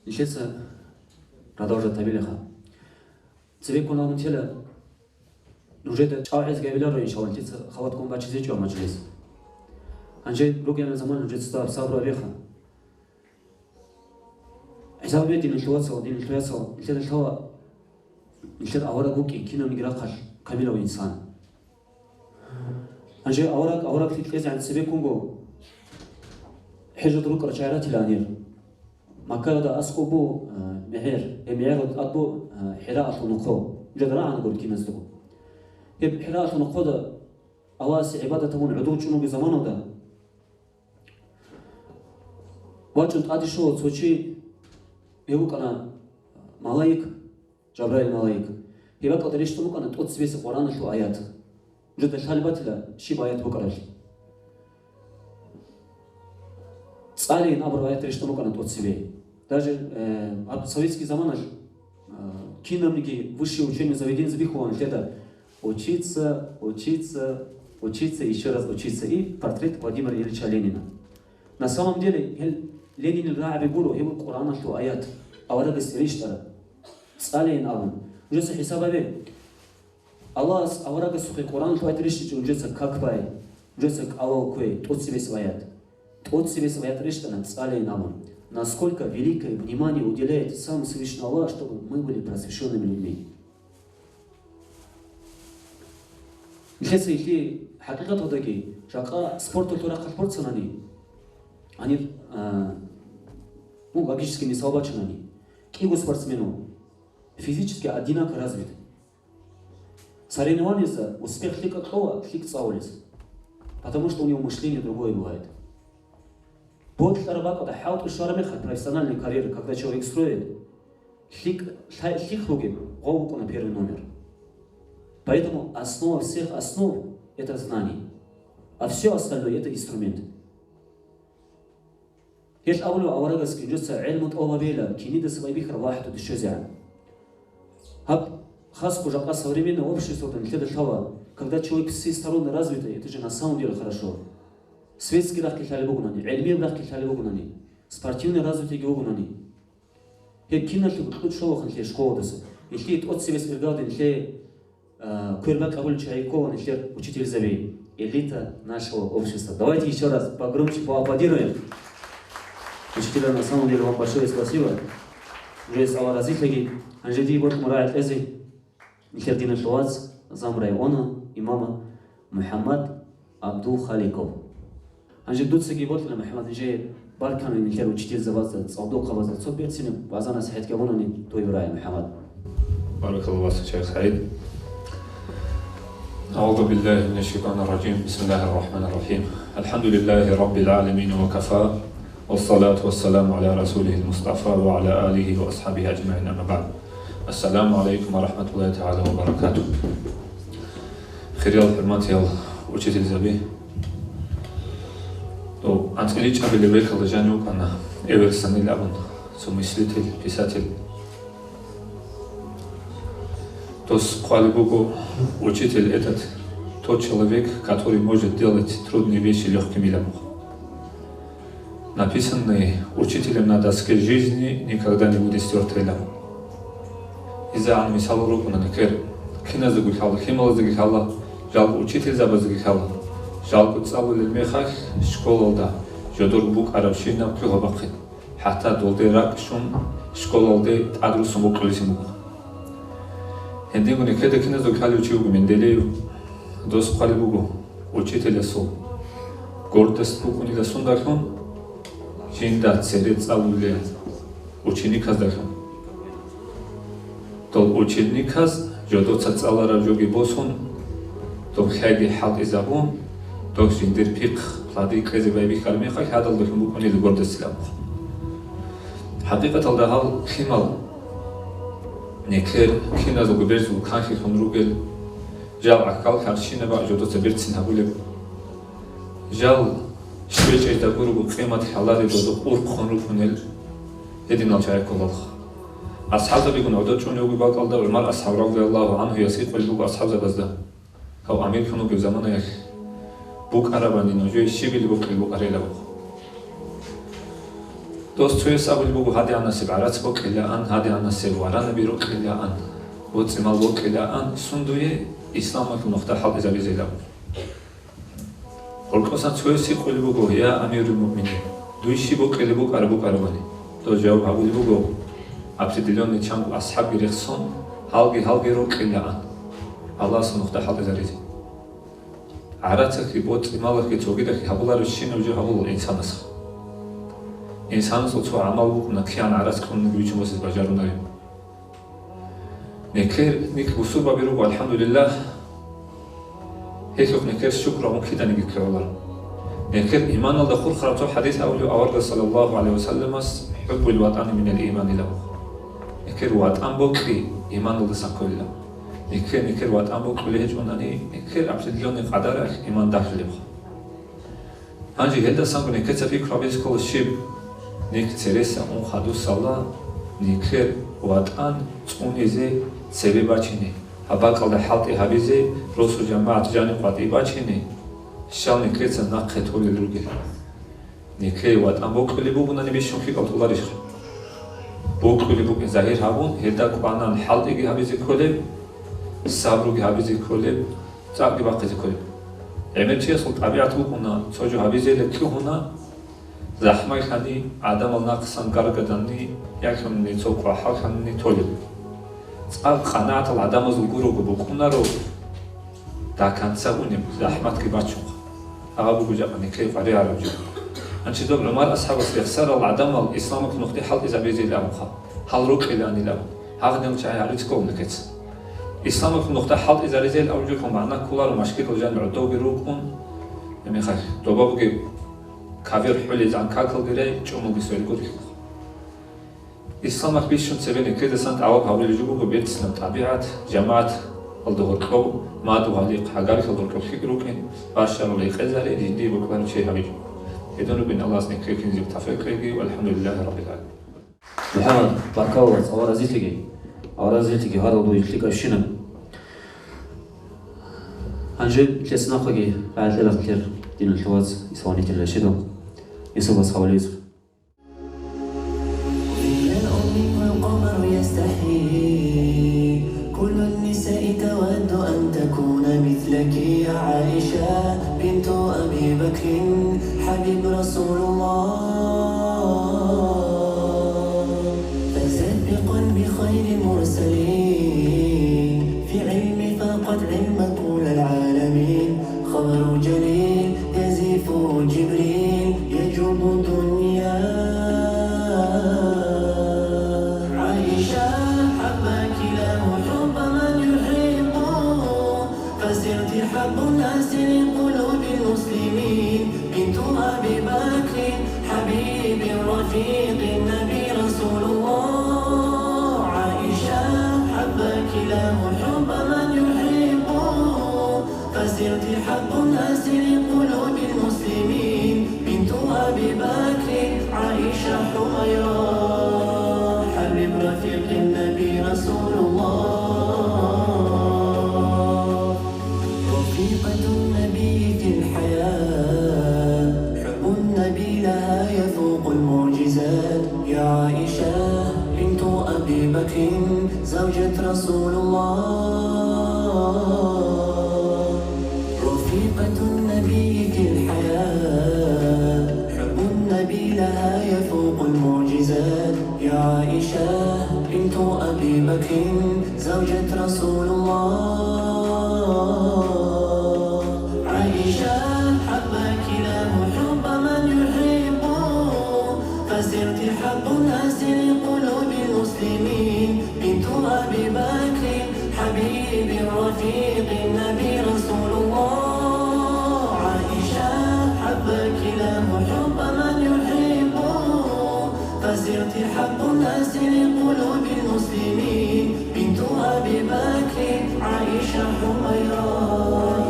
Нилъеца продолжать гьабилаха. Цебеккун гьабун тела, нужеда чӀалгӀезги гьабиларо, иншаллагь, нилъеца халатккун бачизе чӀо мажлис. Гьанже ругел заман нужеца сабру гьабеха. ХӀисаб гьабе, динул вацал, динул яцал, нилъеда лъала, нилъер авараг вукӀин кинавниги рахъалъ камилав инсан. Гьанже авараг, авараглъи кьезегӀан цебеккунго хӀежалда рукӀарал чагӀи ратила гьанир. Маккаялда аскӀоб бу, а, мегӀер, гьеб мегӀералда тӀад бу, а, ХӀираалъул нохъо. Нужеда рагӀана гури киназдаго. Гьеб ХӀираалъул нохъода Аллагьасе гӀибадат гьабун гӀодов чӀун вугеб заманалда вачӀун тӀаде щола цо чи, гьев вукӀана малаик, Жабраил малаик. Гьеб бакӀалда рещтӀун букӀана тӀоцебесеб Къуръаналъул аят. Нужеда лъалеб батила щиб аят букӀараб. ЦӀалейин абураб аят рещтӀун букӀана тӀоцебе. Даже, э, гьаб советский заманалъ, э, кинабниги высшее учебное заведение бихьулаан нилъеда: учиться, учиться, учиться, ещё раз учиться. И портрет Владимира Ильича Ленина. На самом деле, гьел Ленинил рагӀаби гуро, гьеб Къуръаналъул аят, аварагасде рещтӀараб. ЦӀалейин абун. Нужеца хӀисаб гьабе. Аллагьас аварагасухъе Къуръаналъул аят рещтӀичӀо, нужеца как бай, нужеца кӀалал кквей, тӀоцебесеб аят. ТӀоцебесеб аят рещтӀана, цӀалейин абун. Насколько великое внимание уделяет сам Всевышний Аллах, чтобы мы были просвещёнными людьми. Нилъеца гьелъие хӀакъикъаталдаги жакъа спорталъул рахъалъ борцанани, гьанир, а, ну, логический мисал бачанани, кӀиго спортсменал физически одинаково развит. Соревнованиезда успех лъикӀаб кьола лъикӀ цӀалулез, потому что у него мышление другое бывает. Бокьараб бакӀалда хӀалтӀу щвараб мехалъ профессиональная карьера, когда человек строит, лъикӀ-, лъа-, лъихъ ругеб гъов вукӀуна первый номер. Поэтому основа всех основ — это знание, а всё остальное — это инструмент. Гьелъ абулеб аварагасги: нужеца гӀелму тӀалаб гьабейила, кинидаса байбихьараб вахӀдуде щвезегӀан. Гьаб хасго жакъа современное обществода нилъеда лъала, когда человек всесторонне развитый, это же на самом деле хорошо. Светский рахъги лъалеб бугони, гӀелмияб рахъги лъалеб бугони, спортивный развитыйги вугони. Гьеб киналъе кьучӀ щолаха нилъее школадаса. Нилъее тӀоцебесеб иргалде нилъее, а, квербакъ гьабулел чагӀи ккола нилъер учительзаби, элита нашего общества. Давайте ещё раз погромче поаплодируем. Учителя, на самом деле, вам большое спасибо. Нужеца Аллагь разилъаги. Гьанже дие бокьун рагӀи кьезе нилъер диналъул вац, Замрай она имама МухӀаммад Абдулхаликов. Гьанже дуцаги бокьила, МухӀаммад, нижее баркана нилъер учительзабазда, цӀалдохъабазда, цо берцинаб вагӀза-насихӀат гьабунани дуе рагӀи, МухӀаммад. بارك الله فيك شيخ سعيد. أعوذ بالله من الشيطان الرجيم. بسم الله الرحمن الرحيم. الحمد لله رب العالمين وكفى. والصلاة والسلام على رسوله المصطفى وعلى آله وأصحابه أجمعين، أما بعد. السلام عليكم ورحمة الله تعالى وبركاته. Хириял хӀурматиял учительзаби, дов анцӀила чӀабилеб рекӀелда жанив вукӀана Эверсанил абун цо мыслитель, писатель. Дос хъвалеб буго: учитель — это тот человек, который может делать трудные вещи лёгкими для мух. Написанное учителем на доске жизни никогда не будет стёрто. ИзегӀан мисал рукӀуна нилъер, киназдаго лъала, лъималаздаго лъала, жалго учительзабаздаго лъала, жалго цӀалулел мехалъ школалда жодор букӀарабщинаб лъугьа-бахъин, хӀатта долде ракӀ щун школалде тӀадрусун букӀулесин буго. Гьединго нилъеда киназдаго лъалев чи вуго Менделеев, дос хъвалеб буго учителясул Гордость букӀунила сундалъун, жинда цере цӀалулел учениказдалъун. Дол учениказ жодоца цӀалараб жоги босун, дол хӀеги хӀалтӀизабун, дол жиндир пихъ лади кьезе байбихьараб мехалъ гьадалдалъун букӀунила гордостилан. ХӀакъикъаталда гьал лъимал, некер киназулго берзул канлъилъун ругел, жал гӀахьал хӀарщинаб жодоца берцин гьабулеб. Жал щвечӀезда гурого къимат лъалареб жодо урхъун рукӀунел гьединал чагӀи кколалха. АсхӀабзабигун гӀодор чӀун вугеб бакӀалда ГӀумар асхӀаб радияллагьу гӀанхуяс гьикъулеб буго асхӀабзабазда, гьав амирлъун вугеб заманаялъ букӀарабани нужее щибили бокьил букӀарилан абун. Дос цояс абулеб буго, гьадигӀанасеб гӀарац бокьилаан, гьадигӀанасеб варанаби рокьилаан, боцӀи-мал бокьилаан, сундуе исламалъул нухда хӀалтӀизабизилан. Гьоркьосан цояс гьикъулеб буго, я амирул муъминин, дуй щиб бокьилеб букӀараб букӀарабани? Дос жаваб гьабулеб буго, определённый чанго асхӀабги рехсон, гьалги-гьалги рокьилаан, Аллагьасул нухда хӀалтӀизаризе. ГӀарацалъе, боцӀи-малалъе, цогидалъе гьабуларебщинаб жо гьабула инсанасха. Инсанасул цо гӀамал букӀуна, кигӀан гӀарац кьуниги вичун босизе бажарунареб. Некер никь бусурбаби руго, алхӀамдулиллагь, гьелъухъ некер шукру гьабун киданиги ккеларо. Некер иманалда хурхараб цо хӀадис абулеб аварагас саллаллагьу гӀалайгьи вассалламас, «ХӀуббул ватӀани минал иман» илан. Некер ватӀан бокьи иманалдасан кколила. Некер-некер ватӀан бокьулеб гьечӀонани, некер определённый къадаралъ иман дагьлъулебха. Гьанже гьелдасанго некеца пикру гьабизе ккола щиб? Нек цереса ун хадусала, некер ватӀан цӀунизе цебе бачине, гьаб бакӀалда хӀалтӀи гьабизе, росу-жамагӀат жаниб къватӀи бачине, щал некеца нахъе толел ругел. Некее ватӀан бокьулеб бугунани бищун лъикӀал толарищха? Бокьулеб букӀин загьир гьабун, гьелда кӀванан хӀалтӀиги гьабизе кколеб, сабруги гьабизе кколеб, цӀакъги бахъизе кколеб. ГӀемер чиясул тӀабигӀат букӀуна, цо жо гьабизейилан лъугьуна, захӀмалъани, гӀадамал нахъсан гаргаданани, яги цо кӀвахӀаллъанани толеб. ЦӀакъ къанагӀатал гӀадамазул гурого букӀунаро, до конца унеб, захӀматги бачунха. Гьаб буго жакъа некее къваригӀараб жо. Гьанчи доб ГӀумар асхӀабас рехсарал гӀадамал исламалъул нухде хӀалтӀизабизейилан абунха, гьал рокьилаанилан абун. Гьагънил чагӀи гьарицӀ ккола некеца. Исламалъул нухда хӀалтӀизаризейилан абун жо магӀна кколаро машгидал жанир гӀодовги рукӀун, гьеб мехалъ доба бугеб кавер хӀулезегӀан какалги рай, чӀумулги сверго рихьулха. Исламалъ бищун цебе некедасан тӀалаб гьабулеб жо буго берцинаб тӀабигӀат, жамагӀаталда гьоркьоб, мадугьалихъ, гӀагарлъиялда гьоркьоб лъикӀ рукӀин, бащараб гӀекъезари, жиндие бокьараб чагӀи гьабичӀо. Гьедин рукӀин Аллагьас некере киназего тавфикъ кьеги, валхӀамдулиллагьи раббил гӀаламин. МухӀаммад, баркалла, Аллагьас разилъиги. Аллагьас разилъиги, гьарал дуе лъикӀабщинаб. Гьанже лъецӀнахъеги гӀалатӀилахъ лъер диналъул вац исламалъул рашидал. Инсулас гьавализ. ظلال منه القمر يستحي، كل النساء تود أن تكون مثلك يا عائشة بنت أبي بكر حبيب رسول الله. فزت بقلب خير المرسلين في علم فاقت علم كل العالمين. خبر جليل يزف جبريل يجوب دنيا. عائشة حبك إله حب من يحب، فصرت حب الناس لقلوب المسلمين. بنت أبي بكر حبيب رفيق النبي رسول الله. عائشة حبك إله حب من يحب، فصرت حق الناس لقلوب المسلمين. بنت أبي بكر عائشة حميرة، حبيب رفيق النبي رسول الله. رفيقة النبي في الحياة، حب النبي لها يفوق المعجزات. يا عائشة بنت أبي بكر زوجة رسول الله. رفيقة النبي في الحياة، حب النبي لها يفوق المعجزات. يا عائشة بنت أبي بكر زوجة رسول الله. عائشة حبك إله رفيق النبي رسول الله. عائشة، حبك إله حب من يحبه، فصرت حب الناس لقلوب المسلمين. بنت أبي بكر، عائشة حميراء.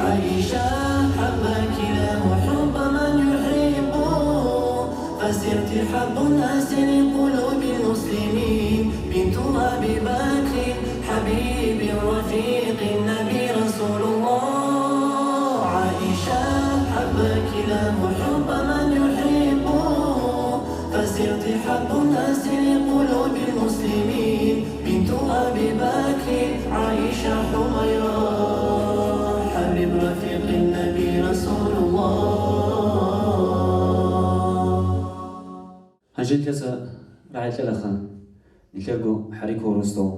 عائشة، حبك إله حب من يحبه، فصرت حب الناس لقلوب المسلمين. بنت أبي بكر، حبيبي رفيق النبي رسول الله. عائشة، حبك إله حب من يحبه، فصرت حب الناس لقلوب المسلمين. بنت أبي بكر، عائشة حميراء، حبيب رفيق النبي رسول الله. Гьанже нилъеца рагӀи кьелаха нилъерго хӀарикул росдал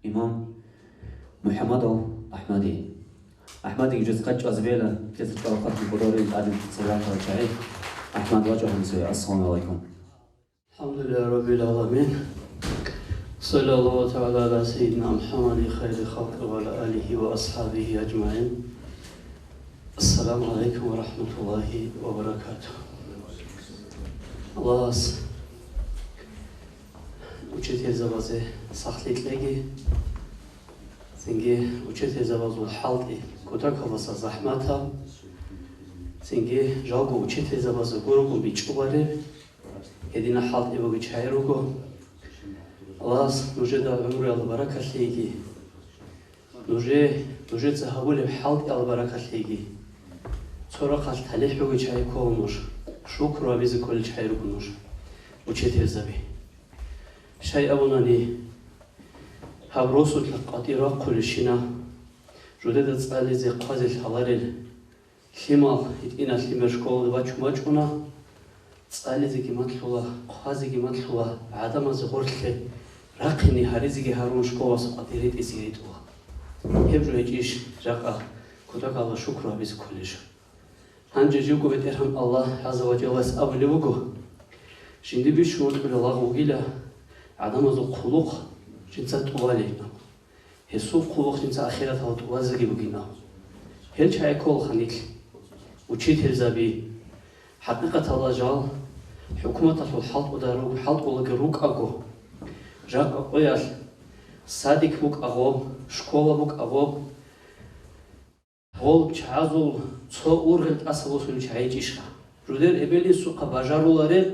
имам МухӀаммадов Ахмади. Ахмадиги жез къачӀаз бела, нилъеца чӀварахъатги къодарин тӀадин цебе рахъарал чагӀи. Ахмад вачӀа гьанисве. Ассаламу гӀалайкум. الحمد لله رب العالمين. صلى الله تعالى على سيدنا محمد خير خلقه وعلى آله وأصحابه أجمعين. السلام عليكم ورحمة الله وبركاته. Аллагьас учительзабазе сахлъи кьеги, цинги учительзабазул хӀалтӀи кутакалдаса захӀматаб, цинги жалго учительзабазда гурогун бичӀчӀулареб, гьединал хӀалтӀи бугел чагӀи руго. Аллагьас нужеда гӀумруялда баракат лъейги, нужее, нужеца гьабулеб хӀалтӀиялда баракат лъейги. Цо рахъалъ талихӀ бугел чагӀи ккола нуж, шукру гьабизе кколел чагӀи руго нуж, учительзаби. Щай абунани, гьаб росулъа къватӀир рахъулелщина, жудеда цӀализе хъвазе лъаларел лъимал гьитӀинал лъимер школалде бачун бачӀуна, цӀализеги малъула, хъвазеги малъула, гӀадамазе гъорлъе рахъине гьаризеги гьарун школалъа къватӀир ритӀизеги ритӀула. Гьеб жо гьечӀищ жакъа кутакалда шукру гьабизе кколел жо? Гьанже живго БетӀергьан Аллагь гӀазза ва жаллас абулеб буго: жинди бищун вокьулел лагъ вугила, гӀадамазул хъулухъ жинца тӀубалин абун. Гьесул хъулухъ жинца ахираталда тӀубазеги бугин абун. Гьел чагӀи кколаха нилъ, учительзаби. ХӀакъикъаталда жал хӀукуматалъул хӀалтӀуда руг-, хӀалтӀулаги рукӀаго, жакъа къоялъ садик букӀа гъоб, школа букӀа гъоб, гъол чагӀазул цо ургъел тӀаса босулел чагӀи гьечӀищха? Жудер эбел-инсухъа бажарулареб,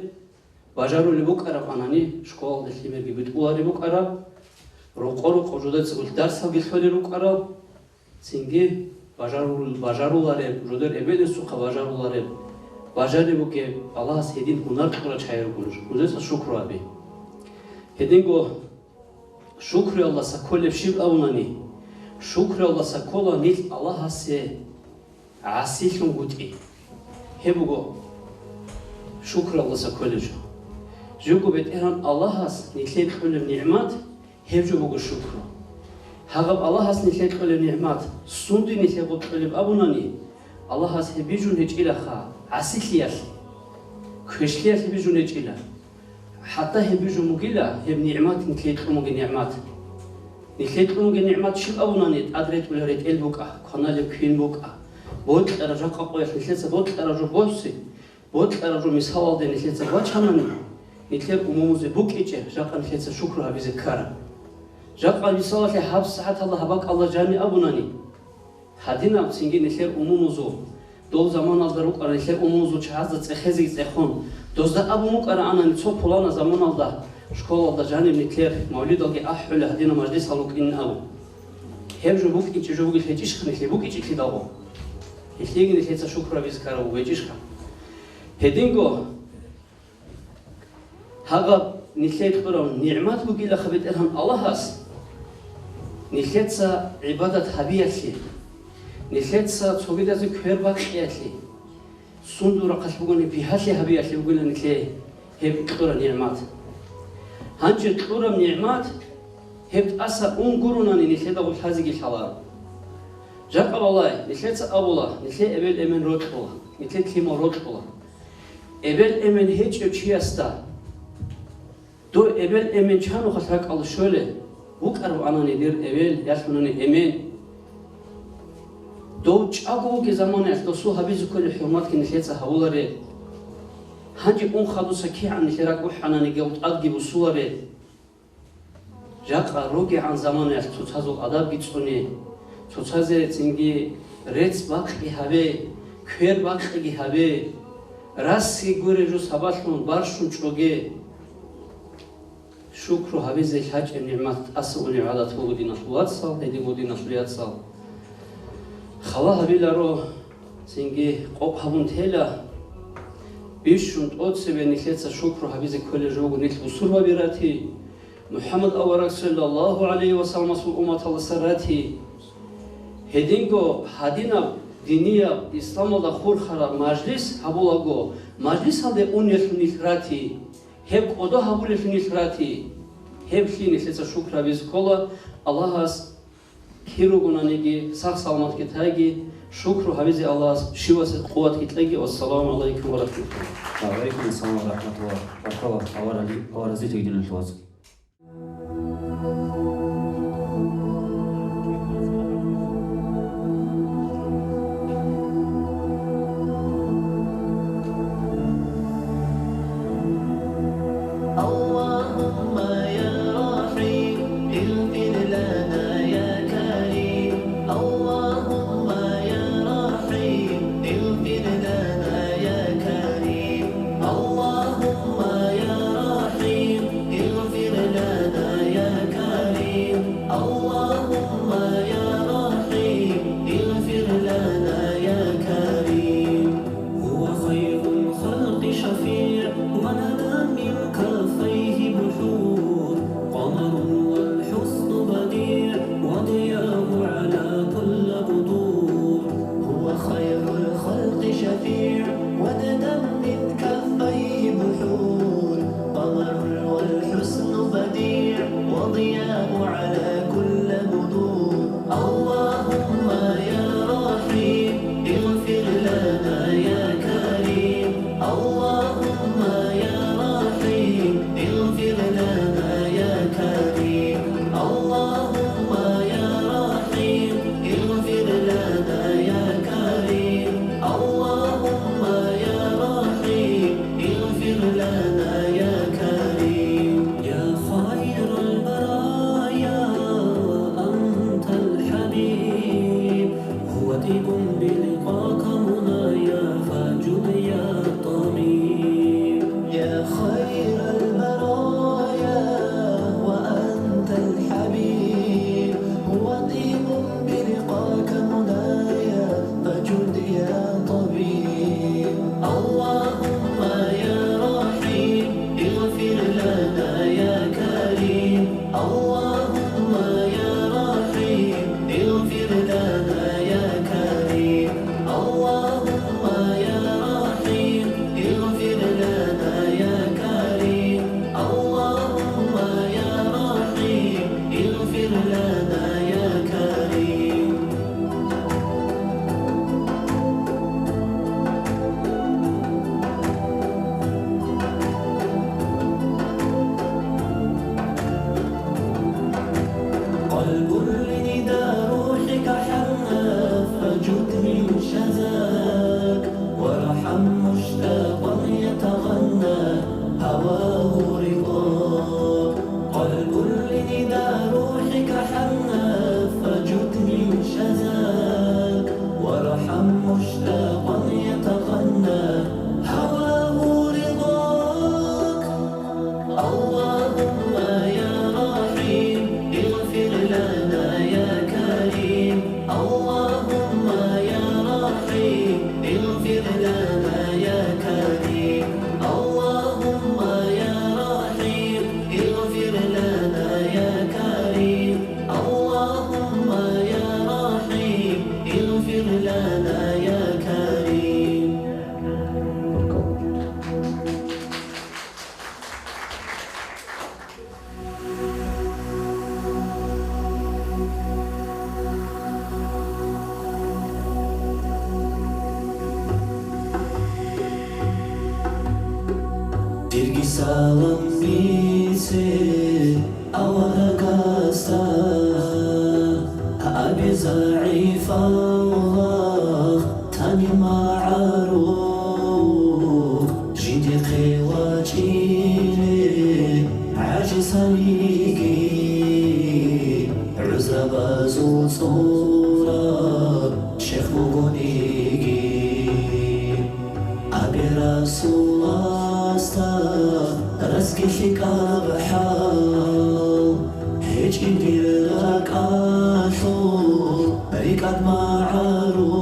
бажарулеб букӀараб анани, школалда лъимерги битӀулареб букӀараб, рокъо-рокъо жудецаго дарсалги лъолел рукӀарал, цинги бажарул-, бажарулареб, жудер эбел-инсухъа бажарулареб, бажареб бугеб, Аллагьас гьедин гьунар кьурал чагӀи руго нуж, нужеца шукру гьабе. Гьединго шукруялдаса кколеб щиб абунани, шукруялдаса ккола нилъ Аллагьасе гӀасилъунгутӀи. Гьеб буго шукруялдаса кколеб жо. Живго БетӀергьан Аллагьас нилъее кьолеб нигӀмат, гьеб жо буго шукру. Гьагъаб Аллагьас нилъее кьолеб нигӀмат сунде нилъее гъоркьулеб абунани, Аллагьас гьеб бижун гьечӀилаха гӀасилъиялъе, квешлъиялъе бижун гьечӀила. ХӀатта гьеб бижун бугила, гьеб нигӀмат, нилъее кьун бугеб нигӀмат. Нилъее кьун бугеб нигӀмат щиб абунани, тӀад ретӀулеб ретӀел букӀа, кваналеб квен букӀа, бокьараб жакъа къоялъ нилъеца бокьараб жо босе, бокьараб жо мисалалде нилъеца бачанани, нилъер умумузе букӀичӀеб жакъа нилъеца шукру гьабизе ккараб. Жакъа мисалалъе гьаб сагӀаталда гьаб бакӀалда жаниб абунани, гьадинаб цинги нилъер умумузул, дол заманалда рукӀарал нилъер умумузул чагӀазда цӀехезеги цӀехун, дозда абун букӀараанани цо пулана заманалда школалда жаниб нилъер мавлидалги ахӀулел гьадинаб мажлисал рукӀинин абун. Гьеб жо букӀинчӀеб жо бугел гьечӀищха нилъее, букӀичӀелъидалго? Гьелъиеги нилъеца шукру гьабизе ккараб бугечӀищха? Гьединго гьагъаб нилъее кьураб нигӀмат бугилаха БетӀергьан Аллагьас, нилъеца гӀибадат гьабиялъе, нилъеца цогидазе квер бакьиялъе, сундул рахъалъ бугони бигьалъи гьабиялъе бугила нилъее гьеб кьураб нигӀмат. Гьанже кьураб нигӀмат гьеб тӀаса ун гуронани нилъеда гъорлъ гьазеги лъаларо. Жакъа балай, нилъеца абула, нилъее эбел-эмен рокьула, нилъее лъимал рокьула. Эбел-эмен гьечӀев чиясда, дов эбел-эмен чанухъалъ ракӀалда щолел, БукӀараб анани дир эбел, ялъунани эмен. Дов чӀаго вугеб заманаялъ досул гьабизе кколеб хӀурматги нилъеца гьабуларе. Гьанже ун хадуса кигӀан нилъер ракӀ бухӀанани гьев тӀадги бусуларе. Жакъа ругегӀан заманаялъ цоцазул адабги цӀуне, цоцазе цинги рецц бакъги гьабе, квер бакъиги гьабе, расги гуре жо сабаблъун барщун чӀоге. Шукру гьабизе лъачӀеб нигӀмат тӀаса унеб гӀадат буго, диналъул вацал, гьедин буго, диналъул яцал. Хала гьабиларо, цинги къокъ гьабун тела, бищун тӀоцебе нилъеца шукру гьабизе кколел жо буго нилъ бусурбаби рати, МухӀаммад авараг саллаллагьу гӀалайгьи ва салламасул умматалдаса рати. Гьединго гьадинаб динияб исламалда хурхараб мажлис гьабулаго, мажлисалде унеллъун нилъ рати. Гьеб кӀодо гьабулеллъун нилъ рати, гьеб лъи нилъеца шукру гьабизе ккола. Аллагьас кир ругонаниги, сах-саламатги тайги, шукру гьабизе Аллагьас щивасе къуватги кьеги. Вассаламу гӀалайкум ва рахӀматуллагь. Ва гӀалайкум ассалам ва рахӀматуллагь. Баркала, Аллагь рази, Аллагь разилъеги, диналъул вацал. اللهم يا رحيم اغفر لنا يا كريم. اللهم يا رحيم اغفر لنا يا كريم. اللهم يا رحيم اغفر لنا يا كريم. اللهم يا رحيم اغفر لنا يا كريم. هو خير الخلق شفيع وندى من كفيه بحور. قمر والحسن بديع وضياء على كل بطور. هو خير الخلق شفيع وندى من كفيه بحور. قمر والحسن بديع وضياء على كل بطور. اللهم يا رحيم اغفر لنا يا كريم. اللهم يا رحيم اغفر لنا يا كريم. اللهم يا رحيم اغفر لنا يا كريم. اللهم يا رحيم اغفر لنا يا كريم. يا خير البرايا أنت الحبيب، هو طيب بلقاك منايا فجد يا طبيب. يا خير البرايا وأنت الحبيب، هو طيب بلقاك منايا فجد يا طبيب. اللهم يا رحيم اغفر لنا يا كريم. اللهم يا رحيم اغفر لنا يا كريم. اللهم يا رحيم اغفر لنا يا كريم. اللهم يا رحيم اغفر لنا يا كريم. قلب لندى روحك حنى فجد من شذاك، وارحم مشتاقا يتغنى هواه رضاك. قلب لندى روحك حنى فجد من شذاك، وارحم مشتاقا يتغنى هواه رضاك. اللهم يا رحيم اغفر لنا يا كريم. اللهم يا رحيم اغفر لنا يا كريم. اللهم يا رحيم اغفر لنا يا كريم. اللهم يا رحيم اغفر لنا يا كريم. Дирги салам бице аварагасда ЗагӀифалда тани магӀарул, жиндихъе вачӀине гӀажизаниги, гӀузрабазул цӀураб чехь бугониги. Абе Расуласда разги лъикӀаб хӀал, гьечӀин дир ракӀалъул рикӀкӀад магӀарухъ,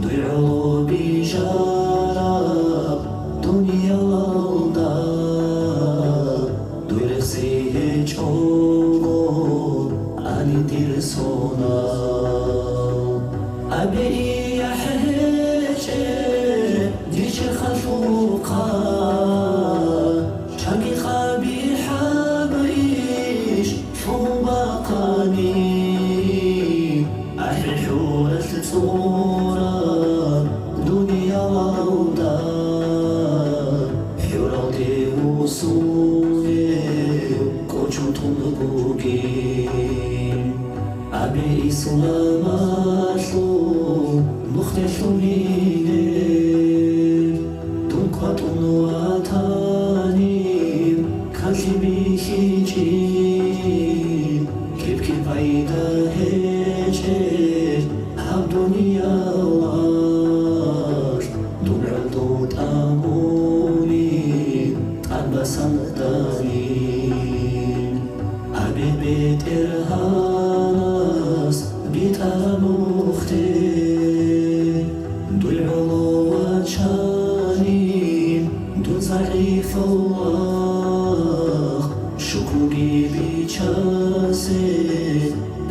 дуй гӀоло бижараб дуниялалда. Дуй рехси гьечӀого ани дир сонал. Абе яхӀ гьечӀеб дир черхалъухъа, чанги къабихӀаб иш лъугьун бахъани. АхӀи хӀуралъ цӀураб дуниялалда, хӀуралде вуссунев къочон тун бугин. Абе исламалъул нухде лъугьине, дун къватӀун ватанил калъи бихьичӀин, кепги пайда гьечӀеб гьаб дуниялалъ, дун гӀоло тӀамуни тӀад басан данин. Абе БетӀергьанас битӀараб нухде, дуй гӀоло вачани, дун загӀипав вахъ, шукруги бичасе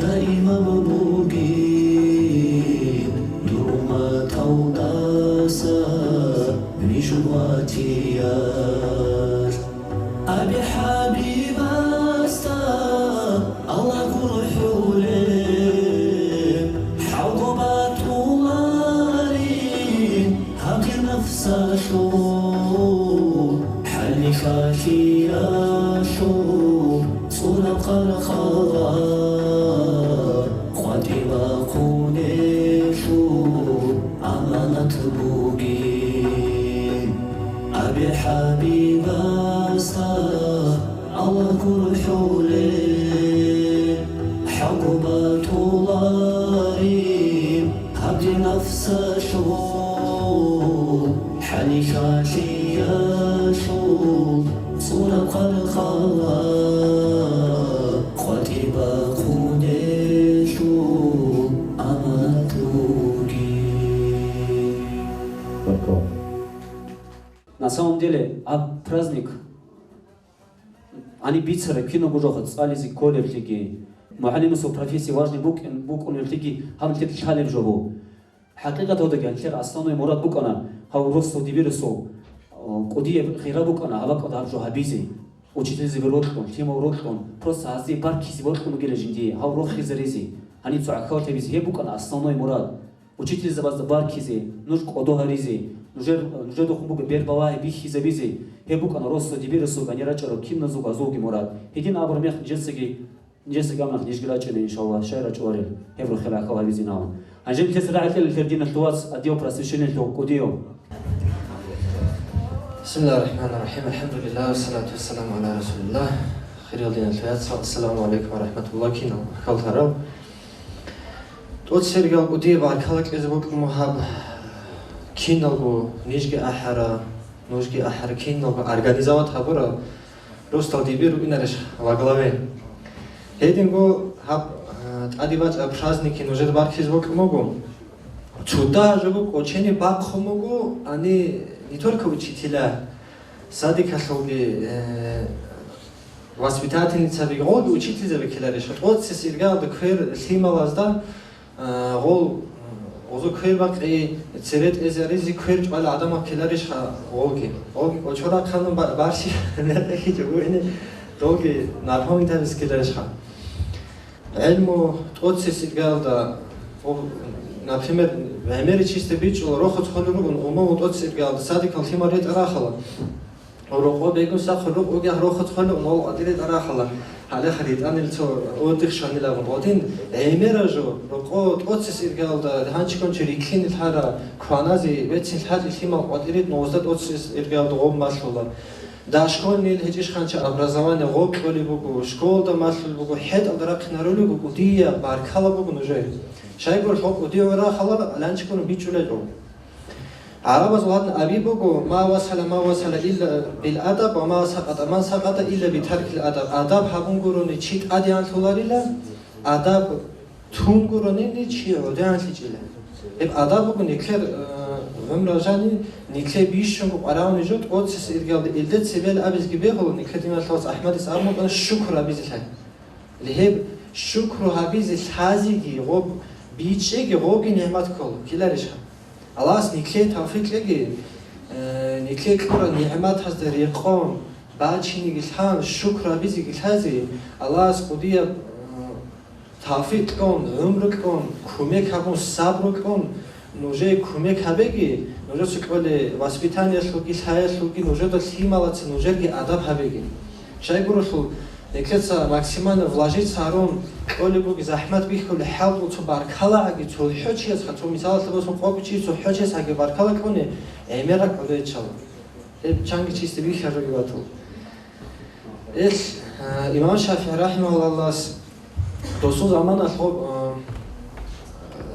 даимаб бугин, дур умматалдаса вижун ватияр. Аби ХӀабибасда Аллагь гурхӀулеб, хӀалго батуларин гьаб дир нафсалъул, хӀалихьалъиялъул цӀураб къаркъала къватӀибахъунелъул аманат бугин. Аби ХӀабибасда Аллагь гурхӀулеб, хӀалго батуларин гьаб дир нафсалъул, хӀалихьалъиялъул цӀураб къаркъала къватӀибахъунелъул аманат бугин. На самом деле, гьаб праздник гьаниб бицараб кинабго жоха цӀализе кколеблъиги, мугӀалимасул профессия важный букӀин-, букӀунеблъиги гьаб нилъер лъалеб жо буго. ХӀакъикъаталдаги нилъер основной мурад букӀана гьав росдал дибирасул, о, кӀудияб гъира букӀана гьаб бакӀалда гьаб жо гьабизе, учительзаби рокьун, лъимал рокьун, просто гьазие баркизе бокьун бугила жиндие, гьав рохизаризе, гьанив цо гӀахьаллъи гьабизе, гьеб букӀана основной мурад. Учительзабазда баркизе, нуж кӀодо гьаризе, нужер, нужедухъун бугеб бербалагьи бихьизабизе, гьеб букӀана росдал дибирасул гьанир рачӀарал киназул гьазулги мурад. Гьедин абураб мех нижецаги, нижеца гьаб мех нижги рачӀина, иншаллагь, щай рачӀунарел, гьеб рохел гӀахьал гьабизе нигӀан. Гьанже нилъеца рагӀи кьела нилъер диналъул вац, Адил Просвещениялъул кӀудияв. بسم الله الرحمن الرحيم. الحمد لله والصلاة والسلام على رسول الله. Хириял диналъул вацал, ассаламу гӀалайкум ва рахӀматуллагь, кинал хӀалтарал. ТӀоцебесеб иргаялда кӀудияб баркала кьезе бокьун буго гьаб киналго, нижги ахӀарал, нужги ахӀарал киналго организовать гьабурал росдал дибир ругинарищ во главе. Гьединго гьаб, э, тӀаде бачӀараб праздникги нужеда баркизе бокьун буго. Цо дагьаб жо буго, кӀочене бахъун буго, они не только учителя, садикалъулги, э, воспитательницаби, гъолги учительзаби ккеларищ, тӀоцебесеб иргаялда квер лъималазда, а, гъол, гъозул квер бакъи цере тӀезаризе квер чӀвалел гӀадамал ккеларищха гъолги? Гъолги кӀочон рахъана ба-, барщи мекъи хӀичӀого ине, гъолги напомнить гьабизе ккеларищха? ГӀелму тӀоцебесеб иргаялда, о, например, гӀемери чисте бичӀчӀула, рохизе хъулел ругон, умумул тӀоцебесеб иргаялда садикал лъимал ретӀа рахъала. Рокъо бегун сахъ рукъ угехъ рохизе хъулел, умумул къватӀир ретӀа рахъала. Гьале хъаритӀанил цо отдых щванилавун гъодин, гӀемераб жо, рокъо тӀоцес иргалда, гьанчиккун чи риккине лъара, кваназе, бецин лъачӀи лъимал къватӀире нозда тӀоцес иргалда гъоб малъула. Дошкольный гьечӀищ хъанча образование гъоб кьолеб буго, школда малъулеб буго, хӀетӀалда рахъинарулеб буго, дие баркала буго нужее. Щайгурелъул кӀудияв рахъала, гьанчиккун бичӀчӀулел гӀо. ГӀарабазул гьадин абизе буго: «Ма васала, ма васала илла бил адаб, ва ма сакъата, ма сакъата илла би таркил адаб». Адаб гьабун гурони чи тӀадегӀанлъуларила, адаб тун гурони чи гӀодегӀанлъичӀила. Гьеб адаб буго никлъер, э, гӀумру жани, никлъе бищунго къваригӀунеб жо тӀоцесеб иргалде, илде цебе абизеги бегьула, никлъер диналъул вац АхӀмадица абун букӀана, шукру гьабизе лъай. Гьеб шукру гьабизе лъазеги, гъоб бичӀчӀеги, гъобги нигӀмат ккола, ккеларищха? Аллагьас никлъее тавфикъ кьеги, э, никлъее кьураб нигӀматазда рекъон, бачинеги лъан, шукру гьабизеги лъазе, Аллагьас кӀудияб, э, тавфикъ кьун, гӀумру кьун, кумек гьабун, сабру кьун, нужее кумек гьабеги, нужеца кьолеб воспитаниялъулги, лъаялъулги, нужеда лъималаца нужерги адаб гьабеги. Щайгурелъул, никлъеца максимально вложиться гьарун кьолеб бугеб, захӀмат бихьулеб хӀалтӀул цо баркалагӀаги, цо хӀочиясха, цо мисалалъе босун къокӀ чи, цо хӀочиясхаги баркала кьуни, гӀемераб кӀудиячӀала. Гьеб чанги чисде бихьарабги батула. Ил, а, имам ШафигӀи рахӀимагьуллагьас досул заманалъ гъоб, а,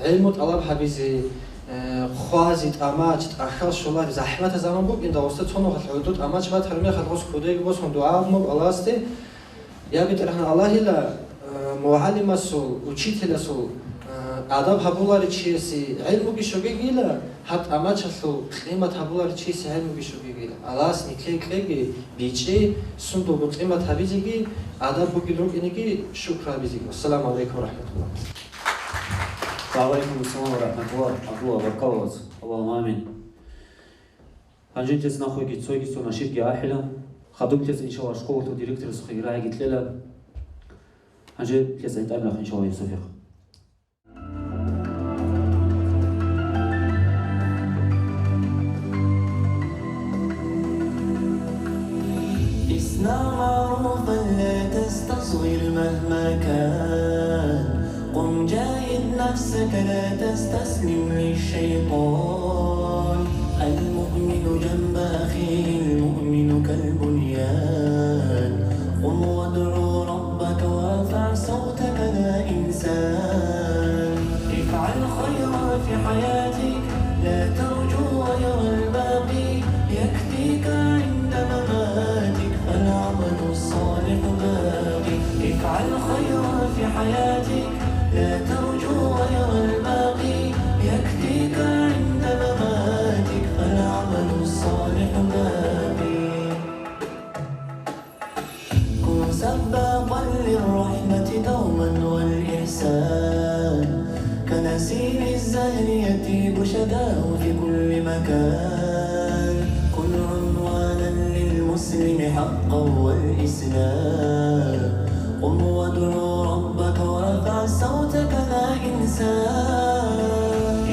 гӀилму тӀалаб гьабизе, а, хъвазе, тӀамач, тӀахьал щолари, захӀматаб заман букӀин, дагъоста цо нухалъ гӀодо тӀамач батараб мехалъ гъос кодеги босун дугӀа гьабун буго Аллагьасде: «Я БетӀергьан Аллагьила, а, мугӀалимасул, учителасул, а, адаб гьабуларев чиясе гӀилмуги щогегийила, гьаб тӀамачалъул къимат гьабуларев чиясе гӀилмуги щогегийила». Аллагьас никлъее кьеги, бичӀчӀе, сундулго къимат гьабизеги, адаб бугел рукӀинеги, шукру гьабизеги. Ассаламу гӀалайкум ва рахӀматуллагь. Ва гӀалайкум ассалам ва рахӀматуллагь. ГӀабдулла, баркалла вац. Аллагьумма амин. Гьанже нилъеца нахъеги цоги цо нашидги ахӀила. Хадуб нилъеца, иншаллагь, школалъул директорасухъеги рагӀиги кьела. Гьанже нилъеца гьитӀинаб нах, иншаллагь, Юсуфихъ. اصنع معروفا لا تستصغر مهما كان. قم جاهد نفسك لا تستسلم للشيطان. المؤمن جنب أخيه المؤمن كالبنيان. قم وادع ربك وارفع صوتك يا إنسان. افعل خيرا في حياتك، لا ترجو غير الباقي، يكفيك عند مماتك، فالعمل الصالح باقي. افعل خيرا في حياتك، لا ترجو غير الباقي، يكفيك عند مماتك، فالعمل الصالح باقي. كن سباقا للرحمة دوما والإحسان، كنسيم الزهر يطيب شذاه في كل مكان. كن عنوانا للمسلم حقا والإسلام. قم وادع ربك وارفع صوتك يا إنسان.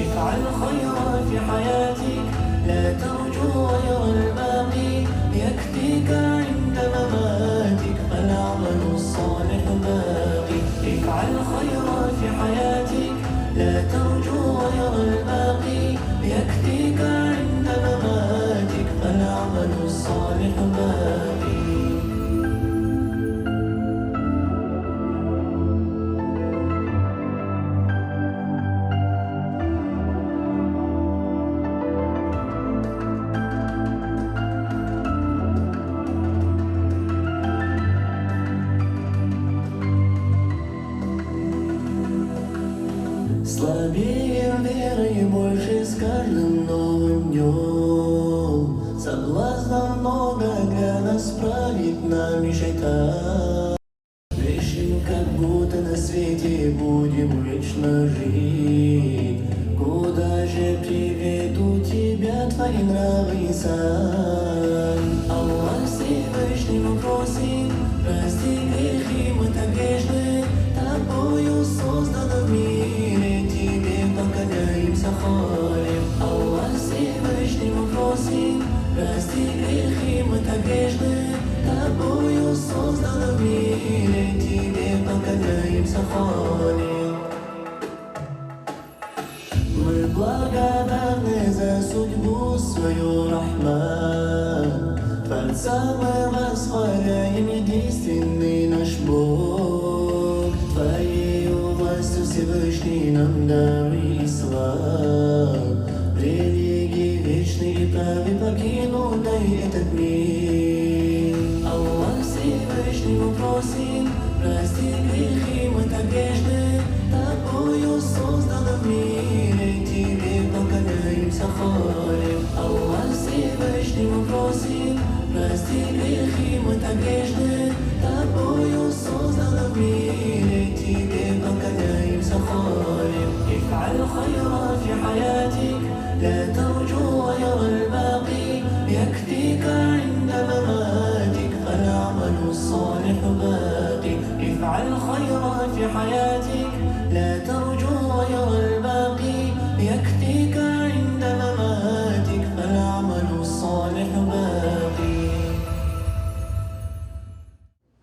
افعل خيرا في حياتك، لا ترجو غير الباقي، يكفيك عند مماتك، فالعمل الصالح باقي. افعل خيرا في حياتك، لا ترجو غير الباقي، يكفيك عند مماتك، فالعمل الصالح باقي. Слабеем верой больше с каждым новым днём. Соблазнов много для нас правит нами шайтан. Грешим, как будто на свете будем вечно жить. Куда же приведут тебя твои нравы, инсан? Аллах Всевышнему просим, прости грехи, мы так грешны, тобою созданы в мире, тебе поклоняемся, хвалим. Аллах Всевышнему просим, прости грехи, мы так грешны, тобою созданы в мире, Мы благодарны за судьбу свою, Рахман. Творца мы восхваляем, единственный наш Бог. Твоею властью, Всевышний, нам дан ислам. Религии вечной и правой покинутой этот мир. Аллах Всевышнему просим, прости грехи мы так грешны, тобою созданы в мире, тебе поклоняемся, хвалим. Аллах Всевышнему просим, прости грехи мы так грешны, тобою созданы в мире, тебе поклоняемся, хвалим. افعل خيرا في حياتك، لا ترجو غير الباقي، يكفيك عند مماتك، فالعمل الصالح باقي. افعل خيرا في حياتك، لا ترجو غير الباقي، يكفيك عند مماتك، فالعمل الصالح باقي.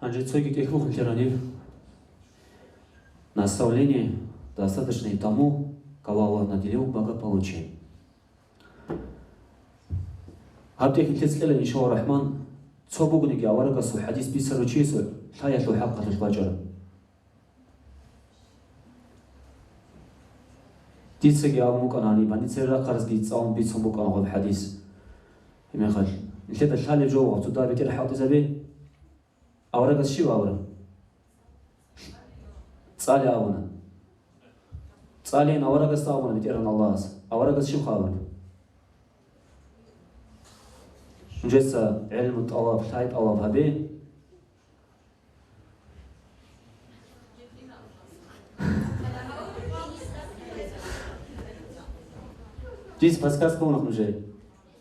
Гьанже цоги тӀехь бухӀулъе раниб. Наставление достаточно и тому, кого Аллах наделил благополучием. Гьаб тӀехь нилъеца кьела, иншалла рахман, цо бугониги аварагасул хӀадис бицарав чиясул лъаялъул хӀакъалъулъ бачӀараб. Дицаги абун букӀана, гьаниб, гьаница рахъарасги цӀалун бицун букӀана гьаб хӀадис. Гьебмехалъ, нилъеда лъалеб жо, цо дагьаб бетӀер хӀалтӀизабе. Аварагас щиб абуна? ЦӀале абуна. ЦӀалейин аварагасда абуна БетӀергьан Аллагьас. Аварагас щиб абуна? Нужеца гӀелму тӀалаб, лъай тӀалаб гьабе. Дис подсказка гьабуна нужее.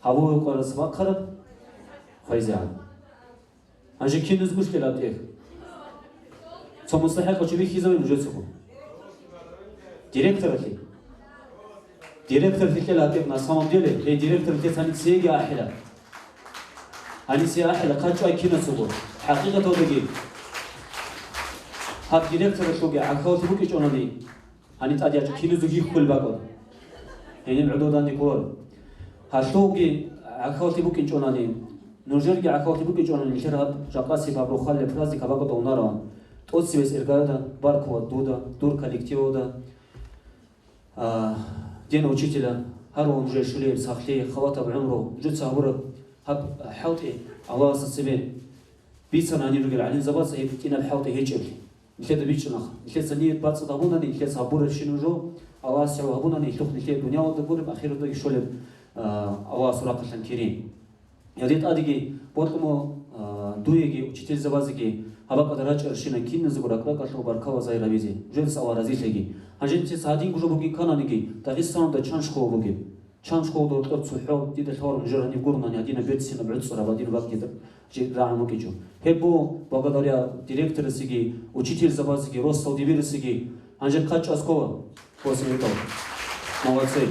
Гьабу гьукъарас бахъараб хвезегӀан. Гьанже киназго щвела тӀехь? Цо мустахӀикъав чи вихьизаве нужецаго. Директоралъе. Директоралъе кьела тӀехь, на самом деле, гьей директоралъе цани цеги ахӀила. Гьанисе ахӀила, хъачӀай кинацаго. ХӀакъикъаталдаги гьаб директоралъулги гӀахьаллъи букӀичӀонани, гьаниб тӀаде ячӀ киназу гиххулеб бакӀун. Гьениб гӀодов данде кколаро. Гьалъулги гӀахьаллъи букӀинчӀонани, нужерги гӀахьаллъи букӀинчӀонани, нилъер гьаб жакъасеб гьаб рохалилеб праздник гьаб бакӀалда унарон. ТӀоцебесеб иргаялда баркула дуда, дур коллективалда, а, дин учителя, гьарун нужее щулияб сахлъи, халатаб гӀумру, нужеца гьабураб гьаб хӀалтӀи Аллагьасда цебе бицана гьанир ругел гӀалимзабаца гьеб гьитӀинаб хӀалтӀи гьечӀеблъи. Нилъеда бичӀчӀанаха. Нилъеца ният бацӀцӀад гьабунани, нилъеца гьабурабщинаб жо, Аллагьас гьев гьабунани, гьелъухъ нилъее дуниялалда гуреб, ахираталдаги щолеб, а, Аллагьасул рахъалъан кири. Гьедин тӀадеги бокьун, а, дуеги, учительзабазеги гьаб бакӀалда рачӀаращинал киназего ракӀ-ракӀалъул баркала загьир гьабизе, жинца Аллагь разилъеги. Гьанже нилъеца гьадинго жо бугин ккананиги, Дагъистаналда чан школа бугеб? Чан школалда гьоркьор цохӀо, дида лъаларо нужер гьаниб гурони гьадинаб берцинаб гӀуцӀараб, гьадинаб бакӀалда жи-, рагӀун вукӀинчӀо. Гьеб буго благодаря директорасеги, учительзабазеги, росдал дибирасеги. Гьанже хъачӀ аскола. После этого. Молодцы.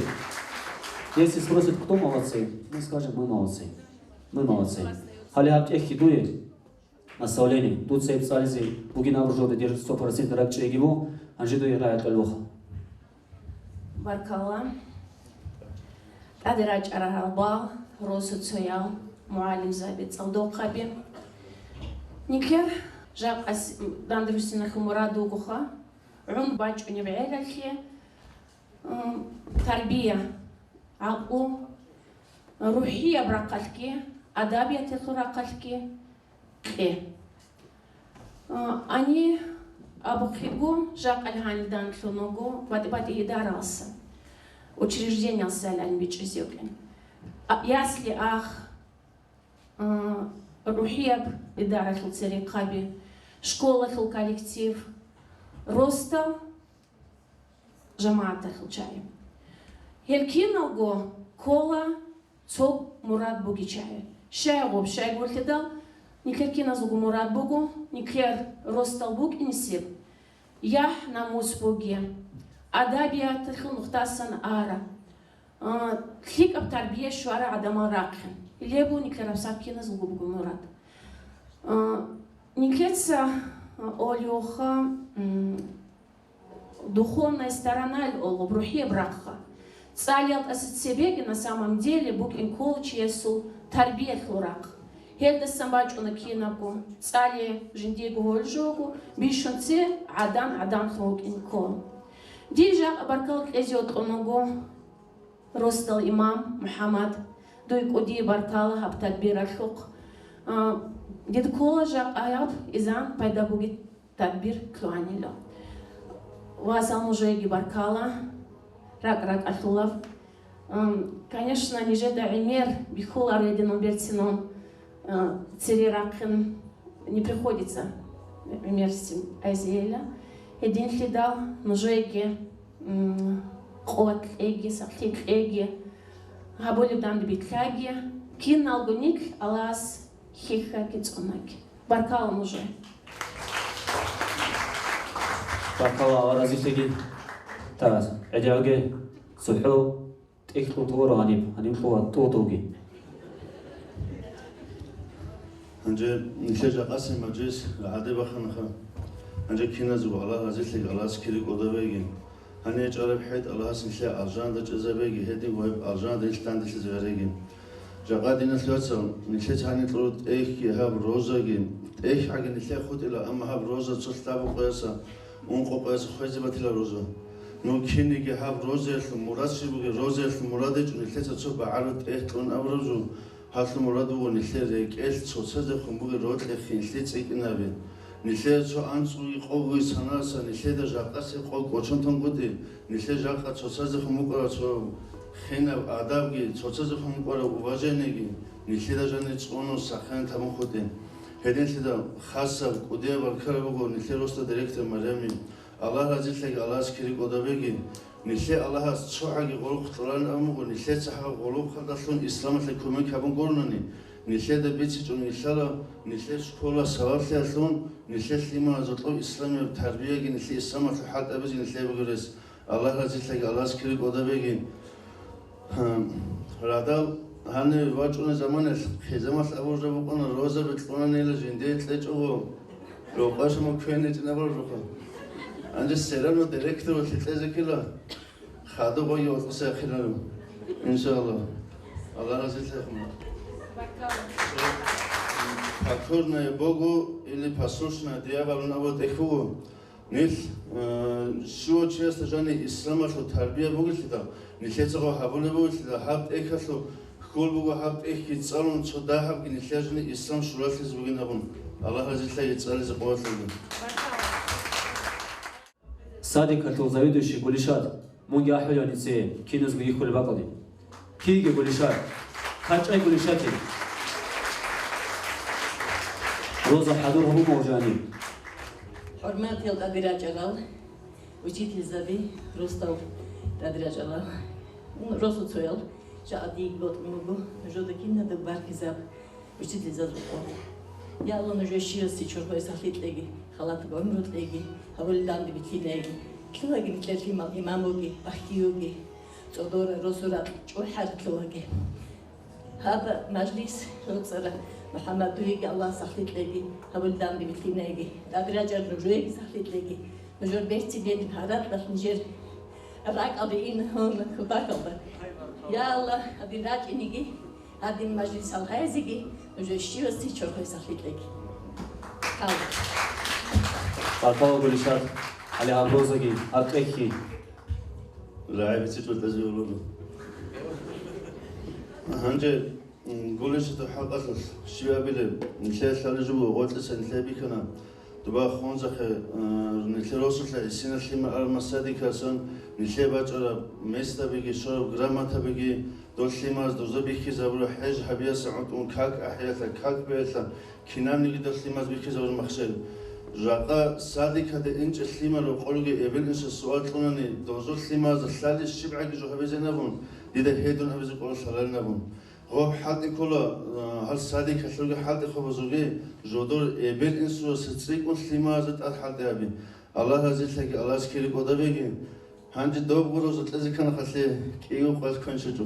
Если спросят, кто молодцы, мы скажем, мы молодцы. Мы молодцы. Гьале гьаб тӀехьги дуе. Наставление. Дуца гьеб цӀализе бугин абураб жода дир сто процент ракӀчӀейги бу, гьанже дуе рагӀи кьел вохо. Баркалла. ТӀаде рачӀарал гьалбал, росуцоял, мугӀалимзаби, цӀалдохъаби. Нилъер жакъас данде руссиналъул мурад вугоха, гӀумру бачӀунеб гӀелалъе, м, тарбия, гӀакълу, рухӀияб рахъалъги, адабияталъул рахъалъги, кье. А, гьаниб абухъего, жакъа гьаниб данделъун вуго батӀи-батӀи идаралъа, учреждениялъа гьалан бичӀчӀизе вукӀин. А, ясли ах, а, рухӀияб идаралъул церехъаби, школалъул коллектив, росдал, жамагӀаталъул чагӀи. Гьел киналго ккола цо мурад бугеб чагӀи. Щай гъоб, щай гъорлъидал, нилъер киназулго мурад буго, нилъер росдал букӀинесеб, яхӀ-намус бугеб, адабияталъул нухдасан ара, а, лъикӀаб тарбия щвара гӀадамал рахъин. Гьеб буго нилъер гьабсагӀат киназулго буго мурад. А, нилъеца, а, олиха, м, Духовная сторона ил олгъуб рухӀияб рахъа. ЦӀалиялдаса цебеги на самом деле букӀин ккола чиясул тарбиялъул рахъ. Гьелдасан бачӀуна кинабго, цӀалие жиндиего гьолжого бищун цебе гӀадан-гӀаданлъун вукӀин ккола. Дие жакъа баркала кьезе вокьун вуго росдал имам МухӀаммад, дуе кӀудияб баркала гьаб тадбиралъухъ. А, дида ккола жакъа гьаб изан пайда бугеб тадбир лъугьанила. Васал, нужееги баркала, ракӀ-ракӀалъулаб. Ам, конечно, нижеда гӀемер бихьуларо гьединал берцинал, а, цере рахъин не приходится гӀемерси айзейила. Гьединлъидал нужееги, м, къуват кьеги, сахлъи кьеги, гьабулеб данде битӀаги, киналго нилъ Аллагьас хьихьаги цӀунаги. Баркала нужее. Баркала, Аллагь разилъеги. Тарас, гӀедегӀуге, цохӀо тӀехьлъун тӀоларо гьаниб, гьаниб кьула тӀутӀуги. Гьанже нилъер жакъасеб мажлис гӀаде баханаха. Гьанже киназего Аллагь разилъеги, Аллагьас кири кӀодабеги. Гьанир чӀараб хӀетӀ Аллагьас нилъее алжанда чӀезабеги, гьединго гьеб алжанда нилъ данделъизе гьареги. Жакъа, диналъул вацал, нилъеца гьанир кьураб тӀехьги гьаб розаги, тӀехьги нилъее хутӀила, амма гьаб роза цо лъабго къояса, ункъо къояса хвезе батила роза. Ну кинниги гьаб розаялъул мурад щиб бугеб, розаялъул мурад гьечӀо нилъеца цо багӀараб тӀехь кьун абураб жо, гьалъул мурад буго нилъер рекӀелъ цоцазехун бугеб рокьи хинлъи цӀикӀкӀинаби. Нилъер цо анцӀгоги къогоги санаса, нилъеда жакъасеб къо кӀочон тун гутӀи, нилъер жакъа цоцазехун букӀараб цо хинаб адабги, цоцазехун букӀараб уважениеги нилъеда жанир цӀунун сахлъанин табун хутӀи. Гьединлъидал хасаб кӀудияб баркала буго нилъер росдал директор Марямил. Аллагь разилъеги, Аллагьас кири кӀодабеги. Нилъее Аллагьас цохӀаги гъулухъ кьоларин абун буго, нилъеца гьаб гъулухъалдалъун исламалъе кумек гьабун гуронани, нилъеда бицичӀого нилъала, нилъер школа сабаблъиялъун, нилъер лъималазул исламияб тарбияги нилъее исламалъул хӀалтӀабизе нилъее бугеб рес. Аллагь разилъеги, Аллагьас кири кӀодабеги. Гьан, радал гьанив вачӀунеб заманалъ хъизамалъ абураб букӀана, розаби кьунанила жиндие кьечӀого, рокъошамал квен гьечӀин абураб жо. Гьанже серано директоралъе кьезе ккела, хадуб гъоги вокьиса яхъинаро. Иншаллагь. Аллагь разилъехъ. Покорная Богу или послушная дьяволу абураб тӀехь буго. Нилъ, э, щивав чиясда жанир исламалъул тарбия бугелъидал, нилъецаго гьабулеб бугелъидал, гьаб тӀехьалъул хьул буго, гьаб тӀехьги цӀалун, цо дагьабги нилъер жанир ислам щуралъизе бугин абун. Аллагь разилъеги, цӀализе къуват кьеги. Садикалъул заведующий Гулишат. Мунги ахӀулев гьанисе киназго йихьулеб бакӀалде. Киги Гулишат. КачӀай Гулишатил. Роза хӀадур гьабун, Мавжани. ХӀурматиял тӀаде рачӀарал учительзаби, росдал тӀаде рачӀарал, ну, росуцоял, жакъа дие бокьун буго, нужеда киназда баркизаб. Учительзабазул къо. Я Аллагь, нужее щивасе чорхое сахлъи кьеги, халатаб гӀумру кьеги, гьабулеб данде билълъинеги, лъугьаги нилъер лъимал имам вуги, бахкиюги, цӀодора, росу ракь чӀухӀаралъугьаги. Гьаб мажлис гьуцӀараб МухӀаммад, дуеги Аллагь сахлъи кьеги, гьабулеб данде билълъинеги, тӀаде рачӀарал нужееги сахлъи кьеги, нужер берцин гьедин гьаракьалъ нижер ракӀалде ин гьун хутӀакалда. Я Аллагь, гьадин рачӀинеги, гьадин мажлисал гьезеги нужер щивасе чорхое сахлъи кьеги. Баркала, Гулишат, гьале гьаб розаги, гьаб тӀехьги. РагӀи бицичӀого тӀазе вуго. Гьанже, м, Гулишатил хӀакъалъулъ щиб абилеб, нилъее лъалеб жо буго, гъоркьиса нилъее бихьана. Доба Хунзахъе, э, нилъер росулъа гӀисинал лъимал араб масадикасан, нилъее бачӀараб местабиги, щвараб грамотабиги, дол лъималаз доза бихьизабура хӀеж гьабиялъа гӀутӀун как ахӀиялъа, как бегьалъа, кинабниги дол лъималаз бихьизабура махщел. Жакъа садикалде инчӀел лъимал рокъолги эбел-инсуе суал кьунани, дозул лъималазда лъалеб щибгӀаги жо гьабизейин абун, дида гьедун абизе кӀоло лъаларин абун. Гъоб хӀалтӀи ккола, а, гьал садикалъулги хӀалтӀи хабазулги, жодор эбел-инсуясе цӀикӀкӀун лъималазда тӀад хӀалтӀи гьаби. Аллагь разилъеги, Аллагьас кири кӀодабеги. Гьанже добго роза кьезе ккана халлъи, кӀиго къоялъ квен щвечӀо.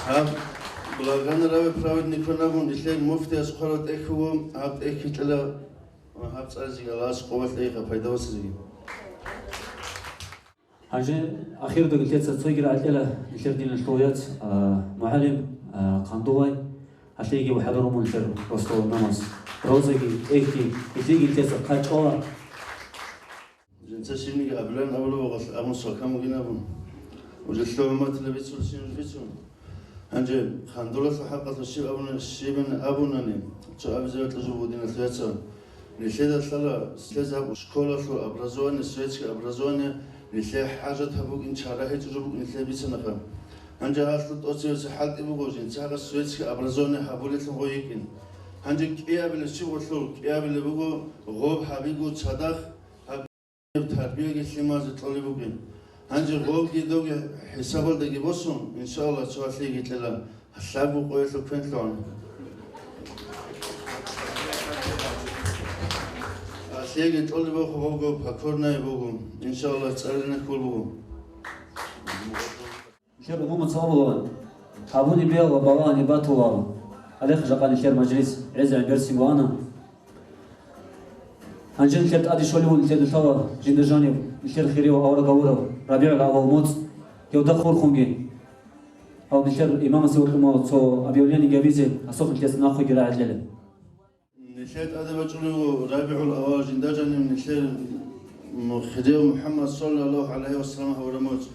Гьаб, благонравие праведников абун, нилъер муфтияс хъвараб тӀехь буго, гьаб тӀехь кьела Гьаб цӀаризеги Аллагьас къуват кьейха, пайда босизеги. Гьанже ахирдуги нилъеца цойги рагӀи кьела нилъер диналъул яц, а, мугӀалим, а, Хъандулай, гьалъиги ва хӀадурумун нилъер росдал намаз. Розаги, тӀехьги, гьелъиги нилъеца хъачӀола. Жинца щибниги абилан абулеб вугелъ абун, свакан бугин абун. Уже лъугӀуматила бицун, щиб бицун. Гьанже Хъандулалъул хӀакъалъулъ щиб абуна, щибин абунани, цо абизе ватӀа жо бугин диналъул яцал. Нилъеда лъала, нилъеца гьаб школалъул образование, светский образование, нилъее хӀажат гьаб букӀин, чара гьечӀо жо букӀин нилъее бицанаха. Гьанже гьалъул тӀоцебесеб хӀалтӀи буго, жинцаго светский образование гьабулелъун гъой йикӀин. Гьанже кӀиабилеб щиб гъолъул, кӀиабилеб буго, гъоб гьабиго цадахъ, гьаб тарбияги лъимазе кьолеб букӀин. Гьанже гъобги довги хӀисабалдаги босун, иншааллагь, цо гьалъиеги кьела, лъабго къоялъул квен лъугӀана. Гьалъиеги кьолеб боху гъобго, покорное буго, иншааллагь, цӀарарина хьул буго. Нилъер умумуца абулаго, абуни бегьа ва балагьани батула. Гьалеха жакъа нилъер мажлис гӀезегӀан берцин буана. Гьанже нилъер тӀаде щолев вуго нилъеда лъала жинда жанив, нилъер хирияв авараг гьавурав РабигӀул-аввал моцӀ, гьевда хурхунги. Гьав нилъер имамасе вукьун цо объявление гьабизе, гьасухъ нилъеца нахъеги рагӀи кьела. Нилъер тӀаде бачӀунев вуго РабигӀул-аввал жинда жанив нилъер м-, хирияв МухӀаммад саллаллагьу гӀалайгьи вассалам гьавурав моцӀ.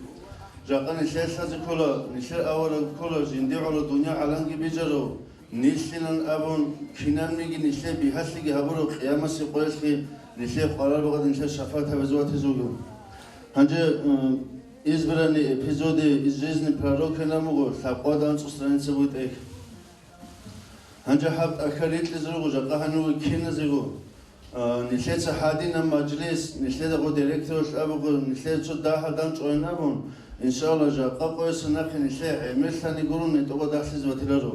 Жакъа нилъее лъазе ккола, нилъер авараг ккола, жинди гӀоло дуниял гӀаланги бижарав, нилъилан абун, кинабниги нилъее бигьалъиги гьабурав, къиямасеб къоялъги нилъее къваригӀараб бакӀалда нилъер шапагӀат гьабизе ватизе вуго. Гьанже, м, избранные эпизоды из жизни пророка, ин абун буго, лъабкъоялда анцӀго страница буго тӀехь. Гьанже гьаб тӀахьал рикьизе руго жакъа гьаниве киназего. А, нилъеца гьадинаб мажлис, нилъеда гъо директоралъ абуго, нилъеца цо дагьа данчӀвайин абун, иншаллагь, жакъа къояса нахъе нилъее гӀемерлъани гурони тӀокӀаб дагьлъизе батиларо.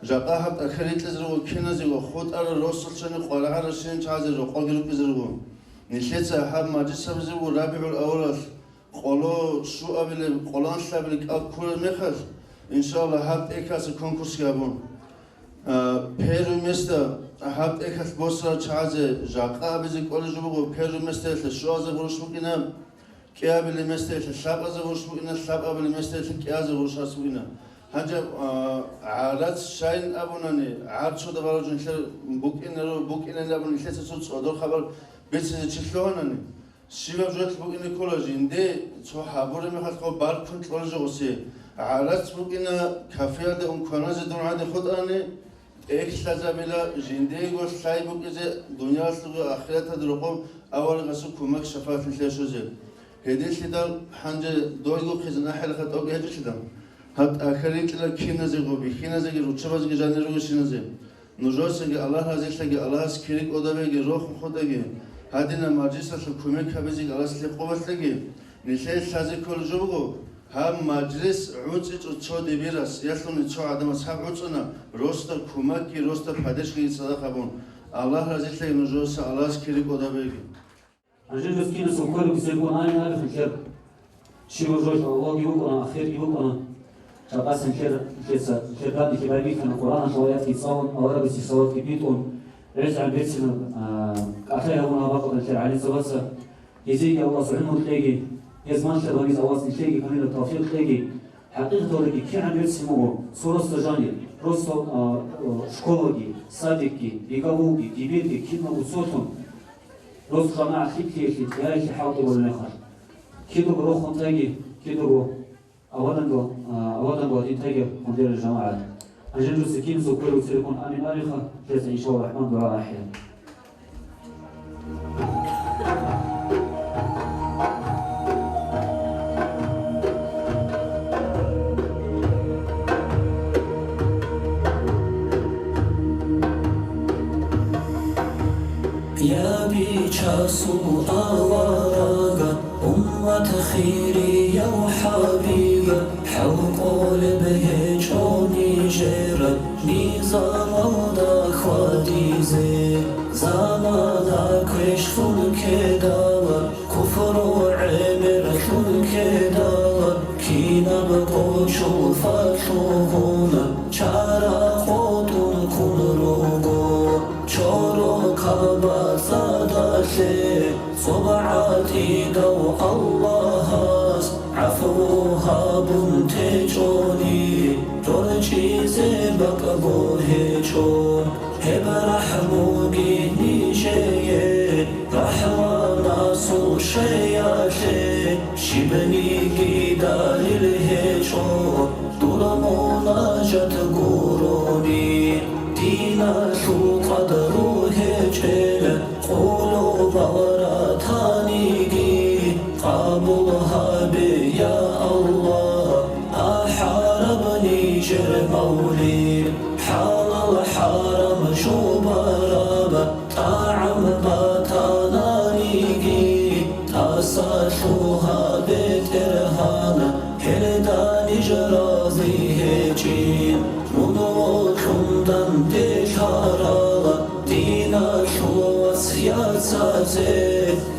Жакъа гьаб тӀахьал рикьизе руго киназего, хутӀарал росулъ щвани къваригӀарал щинал чагӀазе рокъоги рукӀизе руго. Нилъеца гьаб мажлис гьабизе буго РабигӀул-аввалалъ, къоло щуабилеб, къоло анлъабилеб кӀал ккураб мехалъ, иншаллагь, гьаб тӀехьалъа конкурсги гьабун. А, первое место гьаб тӀехьалъ босарал чагӀазе жакъа абизе кӀолеб жо буго, первое местоялъе щуазе гъурущ букӀина, кӀиабилеб местоялъе лъабазе гъурущ букӀина, лъабабилеб местоялъе кӀиазе гъурущ гьабизе букӀина. Гьанже, а, гӀарац щайин абунани, гӀарцуда баражун нилъер букӀинаро, букӀинани абун нилъеца цо цӀодор хабар бицизе чи лъугьанани, щибаб жоялъ букӀине ккола жинде цо гьабураб мехалъ гъо баркун кьолеб жо гъосе. ГӀарац букӀина, кафеялде ун кваназе дун гӀадин хутӀани, тӀехьлъазабила жиндего лъай букӀизе дуниялалъулго ахираталда рокъоб аварагасул кумек-шапагӀат нилъее щвезе. Гьединлъидал гьанже дойго хъизан ахӀилаха тӀокӀ гьечӀолъидал. Гьаб тӀахьал рикьила киназего, бихьиназеги, руччабазеги жанир ругелщиназе. Нужецаги Аллагь разилъаги, Аллагьас кири кӀодабеги, рохун хутӀаги, гьадинаб мажлисалъул кумек гьабизеги Аллагьас нилъее къуват кьеги, нилъее лъазе кколеб жо буго, гьаб мажлис гӀуцӀичӀо цо дибирас, ялъуни цо гӀадамас гьаб гӀуцӀана, росда кумекги, росда поддержкаги цадахъ гьабун. Аллагь разилъаги нужеца, Аллагьас кири кӀодабеги. Гьанже жо киназго кколеб бугеб бугони, амин абихъе нилъер. Щибаб жоялъ авалги букӀана, ахирги букӀана. Жакъасеб нилъер, нилъеца, нилъер данде байбихьана Къуръаналъул аятги цӀалун, аварагасде салаватги битӀун, гӀезегӀан берцинаб, а, кӀалъай гьабуна гьаб бакӀалда нилъер гӀалимзабаца. Гьезиеги Аллагьас гӀумру кьеги, гьез малъараб гьабизе Аллагьас нилъееги камилаб тавфикъ кьеги. ХӀакъикъаталдаги кигӀан берцин буго цо росда жанир, росда, а, а, школаги, садикги, бегавулги, дибирги, киналго цолъун. Рос жамагӀат лъикӀлъиялъе, тӀиялъе хӀалтӀи босун мехалъ. Кидаго рохун тайги, кидаго аваданго, а, аваданго гьадин тайги гьундерал жамагӀат. Гьанже жо киназго кколеб бугеб бугони, амин абихъе, жеца, иншаллагь рахӀман, дугӀа ахӀе. Я бичасул аварага, уммат хирияв хӀабиба, хӀалкъолеб гьечӀо нижера низамалда хьвадизе. Замана квешлъун ккедала, куфру гӀемерлъун ккедала, кинаб къочул фалъугъуна чара къотӀун ккун руго. Чорокаб Дале цо гӀатӀидав Аллагьас гӀафу гьабун течӀони, рорчӀизе бакӀго гьечӀо. Гьеб рахӀмуги нижее, рахӀманасул шаялъе, щибниги далил гьечӀо. Дур мунажат гурони, диналъул къадру гьечӀел, къулубал ратаниги къабул гьабе, я Аллагь, ахӀараб нижер мавлид, хӀалал-хӀарам жубараб ТӀагӀам батананиги, тӀаса лъугьа, БетӀергьан, гьелда ниж рази гьечӀин. Мун вокьун данделъарал, диналъул васияцазе,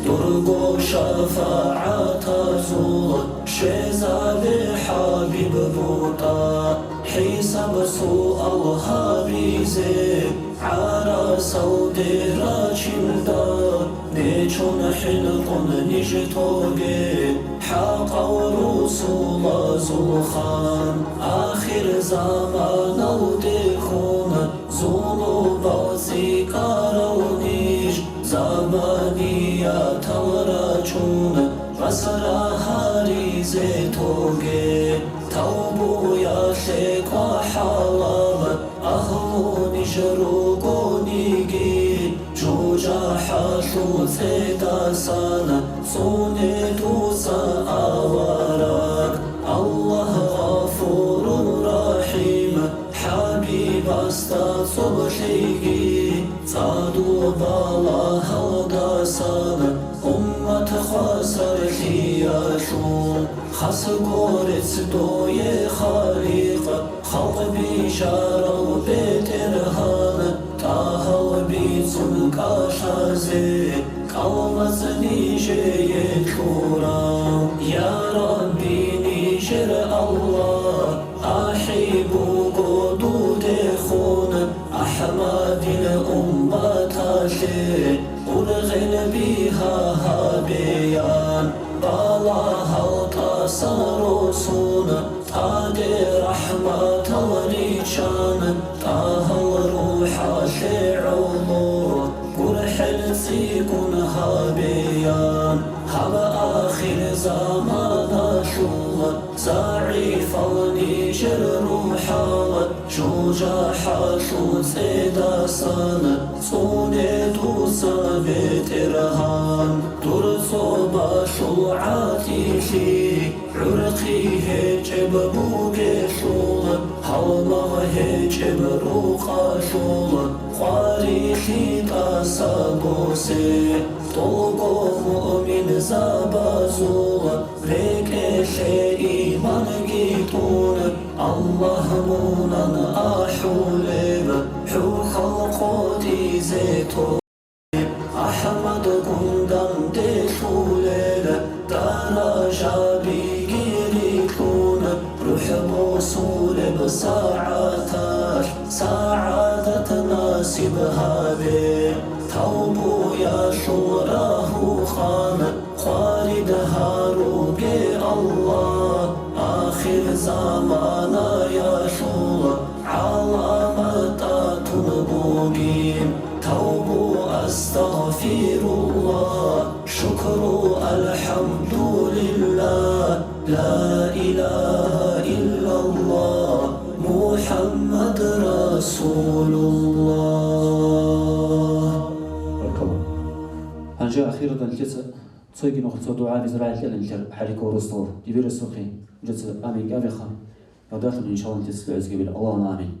дурго шафагӀатазул щвезабе, ХӀабиб, бутӀа. ХӀисаб-суал гьабизе, ГӀарасалде рачинда, нечун хӀинкъун ниж тоге, хӀакъав русулазул хан. Ахир заманалдехун зулубал цӀикӀкӀарал ниж, забаниятал рачун, басра гьаризе тоге. Тавбуялъе кӀва хӀалал, агьлу ниж ругониги, жужахӀалъул цӀедасан цӀуне дуца авараг. Аллагь гъафурун рахӀим, ХӀабибасда цӀоблъиги, цӀадул балагьалдасан уммат хвасарлъиялъул. Хас гурец дое, Халикъ, халкъ бижарав БетӀергьан, тӀагьал бицун кӀалъазе, кӀалмац нижее кьурав. Я Рабби, нижер Аллагь, ахӀи буго дудехун, АхӀмадил умматалъе ургъел бигьа гьабеян. Балагьал тӀасан росун, тӀаде рахӀматал риччан, ТӀагьал РухӀалъе гӀоло гурхӀел цӀикӀкӀун гьабеян. Гьаб ахир заманалъул загӀипал нижер рухӀал, жужахӀалъул цӀедасан цӀуне дуца, БетӀергьан. Дур цӀобалъул гӀатӀилъи гӀурхъи гьечӀеб бугелъул, гьалмагъ гьечӀеб рукъалъул, къварилъи тӀаса босе. ТӀолго муъминзабазул рекӀелъе иманги тун, Аллагь мунан ахӀулеб хӀухьал къотӀизе то. АхӀмадгун данделъулел даражабиги рикьун, рухӀ босулеб сагӀаталъ сагӀадат насиб гьабе. Тавбуялъул рагьухан къварид гьаруге, Аллагь, ахир заманаялъул гӀаламат тун бугин. Тавбу, астагъфируллагь, шукру, алхӀамдулиллагь, ла илагьа иллаллагь, МухӀаммад расулуллагь. Баркалла. Гьанже ахиралда нилъеца цойги нухалъ цо дугӀа, ризарагӀи кьела нилъер ХӀариков Рустал. Дибирасухъе, нужеца амин кӀабиха. Гьадалъун, иншаллагь, нилъеца лугӀизгибил. Аллагьумма амин.